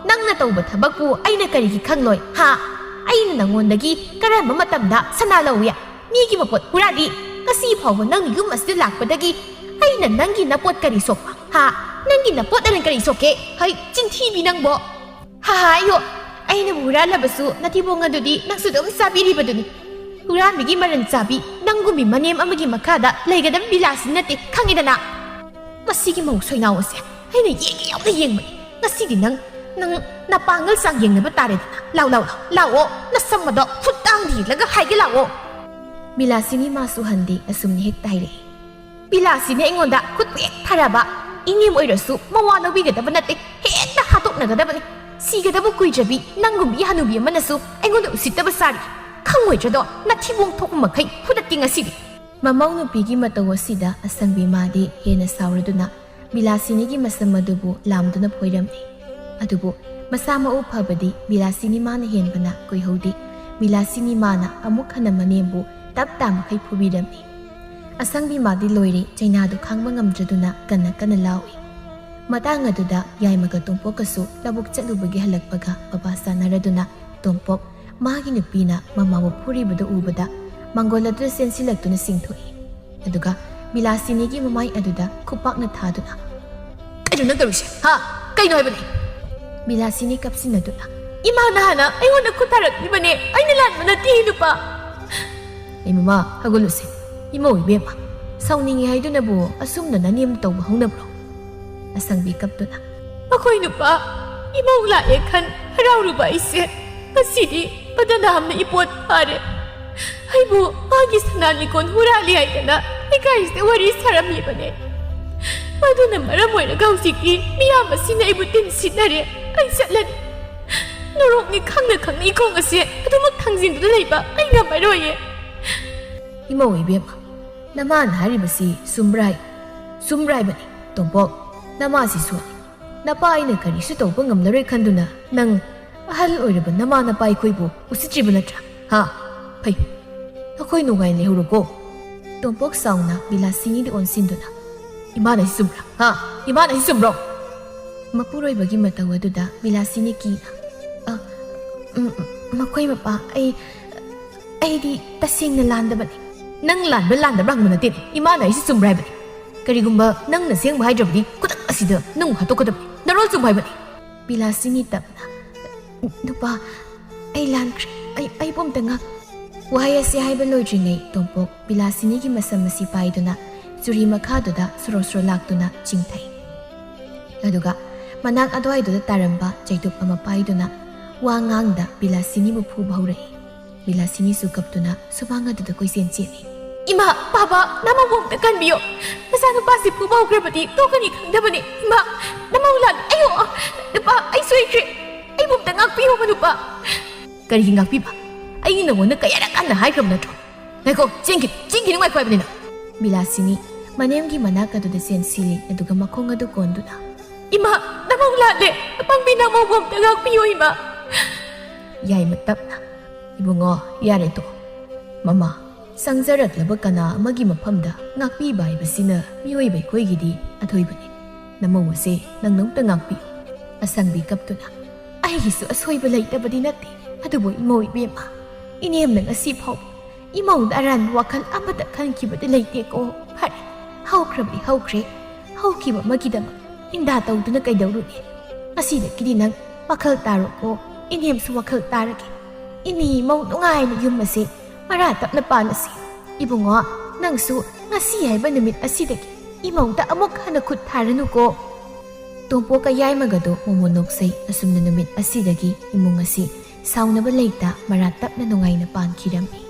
ꯅꯪꯅ ꯇꯧꯕ ꯊꯕꯛꯄꯨ ꯑꯩꯅ ꯀꯔꯤꯒꯤ ꯈꯪꯂꯣꯏ? ꯍꯥ? ꯑꯩꯅ ꯅꯪꯉꯣꯟꯗꯒꯤ ꯀꯔꯝꯕ ꯃꯇꯝꯗ ꯁꯅꯥ ꯂꯧꯏ? ꯃꯤꯒꯤ ꯃꯄꯣꯠ ꯍꯨꯔꯥꯜꯂꯤ꯫ ꯉꯁꯤ ꯐꯥꯎꯕ ꯅꯪꯅ ꯌꯨꯝ ꯑꯁꯤꯗ ꯂꯥꯛꯄꯗꯒꯤ ꯑꯩꯅ ꯅꯪꯒꯤ ꯅꯄꯣꯠ ꯀꯔꯤ ꯁꯣꯛꯄ? ꯍꯥ? ꯅꯪꯒꯤ ꯅꯄꯣꯠ ꯑꯔꯟ ꯀꯔꯤ ꯁꯣꯛꯀꯦ? ꯍꯩ, ꯆꯤꯟꯊꯤꯕꯤ ꯅꯪꯕꯣ! ꯍꯥ ꯍꯥ, ꯑꯌꯣ! ꯑꯩꯅꯕꯨ ꯍꯨꯔꯥꯜꯂꯕꯁꯨ ꯅꯊꯤꯕꯣꯡ ꯑꯗꯨꯗꯤ ꯅꯪꯁꯨ ꯑꯗꯨꯝ ꯆꯥꯕꯤꯔꯤꯕꯗꯨꯅꯤ꯫ ꯍꯨꯔꯥꯟꯕꯤꯒꯤ ꯃꯔꯟ ꯆꯥꯕꯤ ꯅꯪꯒꯨꯝꯕꯤ ꯃꯅꯦꯝ ꯑꯃꯒꯤ ꯃꯈꯥꯗ ꯂꯩꯒꯗꯕ ꯕꯤꯂꯥꯁꯤ ꯅꯠꯇꯦ, ꯈꯪꯉꯤꯗꯅ꯫ ꯃꯁꯤꯒꯤ ꯃꯧ ꯁꯣꯏꯅꯥꯎ ꯑꯁꯦ ꯑꯩꯅ ꯌꯦꯡꯒꯦ ꯌꯥꯎꯅ ꯌꯦꯡꯕꯅꯤ꯫ ꯉꯁꯤꯗꯤ ꯅꯪ, ꯅꯪ ꯅꯄꯥꯡꯒꯜ ꯆꯥꯡ ꯌꯦꯡꯅꯕ ꯇꯥꯔꯦꯗꯅ꯫ ꯂꯥꯎ, ꯂꯥꯎ, ꯂꯥꯎ, ꯂꯥꯛꯑꯣ, ꯅꯁꯝ ꯑꯗꯣ ꯐꯨꯠꯇꯥꯡꯗ ꯌꯦꯡꯂꯒ ꯍꯥꯏꯒꯦ ꯂꯥꯛꯑꯣ꯫ ꯕꯤꯂꯥꯁꯤꯅꯤ ꯃꯥꯁꯨ ꯍꯟꯗꯦ, ꯑꯁꯨꯝꯅ ꯍꯦꯛꯇ ꯍꯥꯏꯔꯛꯏ꯫ ꯕꯤꯂꯥꯁꯤꯅꯤ ꯑꯩꯉꯣꯟꯗ ꯈꯨꯠ ꯍꯦꯛ ꯊꯥꯔꯕ, ꯏꯅꯦꯝ ꯑꯣꯏꯔꯁꯨ ꯃꯋꯥ ꯂꯧꯕꯤꯒꯗꯕ ꯅꯠꯇꯦ, ꯍꯦꯛꯇ ꯍꯥꯠꯇꯣꯛꯅꯒꯗꯕꯅꯤ꯫ ꯁꯤꯒꯗꯕ ꯀꯨꯏꯗ꯭ꯔꯕꯤ ꯅꯪꯒꯨꯝꯕꯤ ꯍꯅꯨꯕꯤ ꯑꯃꯅꯁꯨ ꯑꯩꯉꯣꯟꯗ ꯎꯁꯤꯠꯇꯕ ꯁꯥꯔꯤ꯫ ꯈꯪꯉꯣꯏꯗ꯭ꯔꯗꯣ, ꯅꯊꯤꯕꯣꯡ ꯊꯣꯛꯄ ꯃꯈꯩ ꯐꯨꯗꯠꯀꯦ ꯉꯁꯤꯗꯤ꯫ ꯃꯃꯧ ꯅꯨꯄꯤꯒꯤ ꯃꯇꯧ ꯑꯁꯤꯗ ꯑꯁꯪꯕꯤ ꯃꯥꯗꯤ ꯍꯦꯟꯅ ꯁꯥꯎꯔꯗꯨꯅ ꯕꯤꯂꯥꯁꯤꯅꯤꯒꯤ ꯃꯁꯝ ꯑꯗꯨꯕꯨ ꯂꯥꯝꯗꯨꯅ ꯐꯣꯏꯔꯝꯃꯤ꯫ ꯑꯗꯨꯕꯨ ꯃꯁꯥ ꯃꯎ ꯐꯕꯗꯤ ꯕꯤꯂꯥꯁꯤꯅꯤ ꯃꯥꯅ ꯍꯦꯟꯕꯅ ꯀꯨꯏꯍꯧꯗꯦ꯫ ꯕꯤꯂꯥꯁꯤꯅꯤ ꯃꯥꯅ ꯑꯃꯨꯛ ꯍꯟꯅ ꯃꯅꯦꯝꯕꯨ ꯇꯞ ꯇꯥ ꯃꯈꯩ ꯐꯨꯕꯤꯔꯝꯃꯤ꯫ ꯑꯁꯪꯕꯤ ꯃꯥꯗꯤ ꯂꯣꯏꯔꯦ, ꯆꯩꯅꯥꯗꯨ ꯈꯥꯡꯕ ꯉꯝꯗ꯭ꯔꯗꯨꯅ ꯀꯟꯅ ꯀꯟꯅ ꯂꯥꯎꯏ꯫ ꯃꯇꯥꯡ ꯑꯗꯨꯗ ꯌꯥꯏꯃꯒ ꯇꯣꯝꯄꯣꯛꯀꯁꯨ ꯂꯧꯕꯨꯛ ꯆꯠꯂꯨꯕꯒꯤ ꯍꯜꯂꯛꯄꯒ ꯃꯄꯥ ꯆꯥꯅꯔꯗꯨꯅ ꯇꯣꯝꯄꯣꯛ ꯃꯥꯒꯤ ꯅꯨꯄꯤꯅ ꯃꯃꯥꯕꯨ ꯐꯨꯔꯤꯕꯗꯨ ꯎꯕꯗ ꯃꯪꯒꯣꯜ ꯑꯗꯨꯗ ꯆꯦꯟꯁꯤꯜꯂꯛꯇꯨꯅ ꯆꯤꯡꯊꯣꯛꯏ꯫ ꯑꯗꯨꯒ ꯕꯤꯂꯥꯁꯤꯅꯤꯒꯤ ꯃꯃꯥꯏ ꯑꯗꯨꯗ ꯈꯨꯄꯥꯛꯅ ꯊꯥꯗꯨꯅ, "ꯀꯩꯅꯣ ꯅꯪ ꯇꯧꯔꯤꯁꯦ? ꯍꯥ? ꯀꯩꯅꯣ ꯍꯥꯏꯕꯅꯦ?" ꯕꯤꯂꯥꯁꯤꯅꯤ ꯀꯞꯁꯤꯟꯅꯗꯨꯅ, ꯏꯃꯥꯅ ꯍꯥꯟꯅ ꯑꯩꯉꯣꯟꯗ ꯈꯨꯠ ꯊꯥꯔꯛꯂꯤꯕꯅꯦ꯫ ꯑꯩꯅ ꯂꯥꯟꯕ ꯅꯠꯇꯦ, ꯅꯨꯄꯥ꯫ ꯑꯩ ꯃꯃꯥ, ꯍꯧꯒꯠꯂꯨꯁꯦ꯫ ꯏꯃꯧ ꯏꯕꯦꯝꯃ, ꯁꯥꯎꯅꯤꯡꯉꯤ ꯍꯥꯏꯗꯨꯅꯕꯨ ꯑꯁꯨꯝꯅ ꯅꯅꯦꯝ ꯇꯧꯕ ꯍꯧꯅꯕ꯭ꯔꯣ? ꯑꯁꯪꯕꯤ ꯀꯞꯇꯨꯅ꯫ ꯑꯩꯈꯣꯏ ꯅꯨꯄꯥ ꯏꯃꯧ ꯂꯥꯛꯑꯦ ꯈꯟ ꯍꯔꯥꯎꯔꯨꯕ ꯑꯩꯁꯦ ꯉꯁꯤꯗꯤ ꯕꯗꯅꯥꯝꯅ ꯏꯄꯣꯠ ꯐꯥꯔꯦ꯫ ꯑꯩꯕꯨ ꯃꯥꯒꯤ ꯁꯅꯥ ꯂꯤꯀꯣꯟ ꯍꯨꯔꯥꯜꯂꯤ ꯍꯥꯏꯗꯅ ꯂꯩꯀꯥꯏꯁꯤꯗ ꯋꯥꯔꯤ ꯁꯥꯔꯝꯂꯤꯕꯅꯦ꯫ ꯑꯗꯨꯅ ꯃꯔꯝ ꯑꯣꯏꯔꯒ ꯍꯧꯖꯤꯛꯇꯤ ꯃꯤꯌꯥꯝ ꯑꯁꯤꯅ ꯑꯩꯕꯨ ꯇꯤꯟ ꯁꯤꯠꯅꯔꯦ꯫ ꯑꯩ ꯆꯠꯂꯅꯤ꯫ ꯅꯣꯔꯣꯛꯅꯤ ꯈꯪꯅ ꯈꯪꯅ ꯏꯈꯣꯡ ꯑꯁꯦ ꯑꯗꯨꯃꯛ ꯊꯥꯡꯖꯤꯟꯗꯨꯅ ꯂꯩꯕ ꯑꯩ ꯉꯝꯃꯔꯣꯏꯌꯦ꯫ ꯏꯃꯧ ꯏꯕꯦꯝꯃ, ꯅꯃꯥꯅ ꯍꯥꯏꯔꯤꯕꯁꯤ ꯆꯨꯝꯕ꯭ꯔꯥ ꯍꯥꯏ? ꯆꯨꯝꯕ꯭ꯔꯥ ꯍꯥꯏꯕꯅꯤ, ꯇꯣꯝꯄꯣꯛ꯫ ꯅꯃꯥꯁꯤꯁꯨ ꯅꯄꯥ ꯑꯩꯅ ꯀꯔꯤꯁꯨ ꯇꯧꯕ ꯉꯝꯂꯔꯣꯏ ꯈꯟꯗꯨꯅ ꯅꯪ ꯑꯍꯜ ꯑꯣꯏꯔꯕ ꯅꯃꯥ ꯅꯄꯥ ꯑꯩꯈꯣꯏꯕꯨ ꯎꯁꯤꯠꯇ꯭ꯔꯤꯕ ꯅꯠꯇ꯭ꯔꯥ? ꯍꯥ? ꯐꯩ꯫ ꯑꯩꯈꯣꯏ ꯅꯨꯡꯉꯥꯏꯅ ꯂꯩꯍꯧꯔꯣꯀꯣ꯫ ꯇꯣꯝꯄꯣꯛ ꯁꯥꯎꯅ ꯕꯤꯂꯥꯁꯤꯅꯤꯗ ꯑꯣꯟꯁꯤꯟꯗꯨꯅ, "ꯏꯃꯥꯅ ꯍꯥꯏꯁꯤ ꯆꯨꯝꯕ꯭ꯔꯥ? ꯍꯥ? ꯏꯃꯥꯅ ꯍꯥꯏꯁꯤ ꯆꯨꯝꯕ꯭ꯔꯣ?" ꯃꯄꯨꯔꯣꯏꯕꯒꯤ ꯃꯇꯧ ꯑꯗꯨꯗ ꯕꯤꯂꯥꯁꯤꯅꯤ ꯀꯤꯅ, "ꯑ, ꯎꯝ, ꯎꯝ, ꯃꯈꯣꯏ ꯃꯄꯥ, ꯑꯩ, ꯑꯩꯗꯤ ꯇꯁꯦꯡꯅ ꯂꯥꯟꯗꯕꯅꯤ꯫ ꯅꯪ ꯂꯥꯟꯕ꯭ꯔꯥ ꯂꯥꯟꯗꯕ꯭ꯔꯥ ꯍꯪꯕ ꯅꯠꯇꯦꯅꯦ꯫ ꯏꯃꯥꯅ ꯍꯥꯏꯁꯤ ꯆꯨꯝꯕ꯭ꯔꯥ ꯍꯥꯏꯕꯅꯤ꯫ ꯀꯔꯤꯒꯨꯝꯕ ꯅꯪꯅ ꯑꯁꯦꯡꯕ ꯍꯥꯏꯗ꯭ꯔꯕꯗꯤ ꯈꯨꯗꯛ ꯑꯁꯤꯗ ꯅꯪꯕꯨ ꯍꯥꯠꯇꯣꯛꯀꯗꯕꯅꯤ꯫ ꯅꯔꯣꯜ ꯆꯨꯝꯕ ꯍꯥꯏꯕꯅꯤ꯫" ꯕꯤꯂꯥꯁꯤꯅꯤ ꯇꯞꯅ, "ꯅꯨꯄꯥ, ꯑꯩ ꯂꯥꯟꯈ꯭ꯔꯦ꯫ ꯑꯩ, ꯑꯩꯕꯨ ꯑꯝꯇ ꯉꯥꯛ-" ꯋꯥꯍꯩ ꯑꯁꯤ ꯍꯥꯏꯕ ꯂꯣꯏꯗ꯭ꯔꯤꯉꯩ ꯇꯣꯝꯄꯣꯛ ꯕꯤꯂꯥꯁꯤꯅꯤꯒꯤ ꯃꯁꯝ ꯑꯁꯤ ꯄꯥꯏꯗꯨꯅ ꯆꯨꯔꯤ ꯃꯈꯥꯗꯨꯗ ꯁꯣꯔꯣ ꯁꯣꯔꯣ ꯂꯥꯛꯇꯨꯅ ꯆꯤꯡꯊꯩ꯫ ꯑꯗꯨꯒ ꯃꯅꯥꯛ ꯑꯗꯨꯋꯥꯏꯗꯨꯗ ꯇꯥꯔꯝꯕ ꯆꯩꯇꯨꯞ ꯑꯃ ꯄꯥꯏꯗꯨꯅ ꯋꯥ ꯉꯥꯡꯗ ꯕꯤꯂꯥꯁꯤꯅꯤꯕꯨ ꯐꯨꯕ ꯍꯧꯔꯛꯏ꯫ ꯕꯤꯂꯥꯁꯤꯅꯤꯁꯨ ꯀꯞꯇꯨꯅ ꯁꯨꯃꯥꯡ ꯑꯗꯨꯗ ꯀꯣꯏꯆꯦꯟ ꯆꯦꯜꯂꯤ꯫ "ꯏꯃꯥ, ꯕꯥꯕꯥ, ꯅꯃꯧꯕꯨ ꯑꯝꯇ ꯀꯟꯕꯤꯌꯣ꯫ ꯅꯆꯥꯅꯨꯄꯥꯁꯤ ꯐꯨꯕ ꯍꯧꯈ꯭ꯔꯕꯗꯤ ꯇꯣꯛꯀꯅꯤ ꯈꯪꯗꯕꯅꯤ꯫ ꯏꯃꯥ, ꯅꯃꯧ ꯂꯥꯟ-, ꯑꯌꯣ, ꯅꯨꯄꯥ, ꯑꯩ ꯁꯣꯏꯈ꯭ꯔꯦ꯫ ꯑꯩꯕꯨ ꯑꯝꯇ ꯉꯥꯛꯄꯤꯌꯣꯕ, ꯅꯨꯄꯥ꯫" "ꯀꯔꯤꯒꯤ ꯉꯥꯛꯄꯤꯕ? ꯑꯩꯅ ꯅꯉꯣꯟꯗ ꯀꯌꯥꯔꯛ ꯍꯟꯅ ꯍꯥꯏꯈ꯭ꯔꯕ ꯅꯠꯇ꯭ꯔꯣ? ꯉꯥꯏꯈꯣ, ꯆꯦꯟꯈꯤ-, ꯆꯦꯟꯈꯤꯅꯨ, ꯉꯥꯏꯈꯣ ꯍꯥꯏꯕꯅꯤꯅ꯫" ꯕꯤꯂꯥꯁꯤꯅꯤ ꯃꯅꯦꯝꯒꯤ ꯃꯅꯥꯛ ꯑꯗꯨꯗ ꯆꯦꯟꯁꯤꯜꯂꯤ, ꯑꯗꯨꯒ ꯃꯈꯣꯡ ꯑꯗꯨ ꯀꯣꯟꯗꯨꯅ, "ꯏꯃꯥ, ꯅꯃꯧ ꯂꯥꯜꯂꯦ꯫ ꯑꯄꯪꯕꯤ ꯅꯃꯧꯕꯨ ꯑꯝꯇ ꯉꯥꯛꯄꯤꯌꯨ, ꯏꯃꯥ꯫" ꯌꯥꯏꯃ ꯇꯞꯅ, "ꯏꯕꯨꯡꯉꯣ, ꯌꯥꯔꯦ ꯇꯣꯛꯑꯣ꯫ ꯃꯃꯥ, ꯆꯪꯖꯔꯛꯂꯕ ꯀꯅꯥ ꯑꯃꯒꯤ ꯃꯐꯝꯗ ꯉꯥꯛꯄꯤꯕ ꯍꯥꯏꯕꯁꯤꯅ ꯃꯤꯑꯣꯏꯕ ꯑꯩꯈꯣꯏꯒꯤꯗꯤ ꯑꯊꯣꯏꯕꯅꯤ꯫ ꯅꯃꯧ ꯑꯁꯦ ꯅꯪꯅ ꯑꯝꯇ ꯉꯥꯛꯄꯤꯌꯨ꯫" ꯑꯁꯪꯕꯤ ꯀꯞꯇꯨꯅ, "ꯑꯩꯒꯤꯁꯨ ꯑꯁꯣꯏꯕ ꯂꯩꯇꯕꯗꯤ ꯅꯠꯇꯦ, ꯑꯗꯨꯕꯨ ꯏꯃꯧ ꯏꯕꯦꯝꯃ, ꯏꯅꯦꯝꯅ ꯉꯁꯤ ꯐꯥꯎꯕ ꯏꯃꯧꯗ ꯑꯔꯥꯟꯕ ꯋꯥꯈꯜ ꯑꯃꯠꯇ ꯈꯟꯈꯤꯕꯗꯤ ꯂꯩꯇꯦꯀꯣ꯫ ꯐꯔꯦ, ꯍꯧꯈ꯭ꯔꯕꯗꯤ ꯍꯧꯈ꯭ꯔꯦ꯫ ꯍꯧꯈꯤꯕ ꯑꯃꯒꯤꯗꯃꯛ ꯅꯤꯟꯗꯥ ꯇꯧꯗꯨꯅ ꯀꯩꯗꯧꯔꯨꯅꯤ? ꯉꯁꯤꯗꯒꯤꯗꯤ ꯅꯪ ꯋꯥꯈꯜ ꯇꯥꯔꯣꯀꯣ꯫" ꯏꯅꯦꯝꯁꯨ ꯋꯥꯈꯜ ꯇꯥꯔꯒꯦ꯫ ꯏꯅꯦ ꯏꯃꯧ ꯅꯨꯡꯉꯥꯏꯅ ꯌꯨꯝ ꯑꯁꯤ ꯃꯔꯥ ꯇꯞꯅ ꯄꯥꯟꯅꯁꯤ꯫ ꯏꯕꯨꯡꯉꯣ, ꯅꯪꯁꯨ ꯉꯁꯤ ꯍꯥꯏꯕ ꯅꯨꯃꯤꯠ ꯑꯁꯤꯗꯒꯤ ꯏꯃꯧꯗ ꯑꯃꯨꯛ ꯍꯟꯅ ꯈꯨꯠ ꯊꯥꯔꯅꯨꯀꯣ꯫ ꯇꯣꯝꯄꯣꯛꯀ ꯌꯥꯏꯃꯒꯗꯣ ꯃꯣꯃꯣꯟ ꯅꯣꯛꯆꯩ꯫ ꯑꯁꯨꯝꯅ ꯅꯨꯃꯤꯠ ꯑꯁꯤꯗꯒꯤ ꯏꯃꯨꯡ ꯑꯁꯤ ꯁꯥꯎꯅꯕ ꯂꯩꯇ ꯃꯔꯥ ꯇꯞꯅ ꯅꯨꯡꯉꯥꯏꯅ ꯄꯥꯟꯈꯤꯔꯝꯃꯤ꯫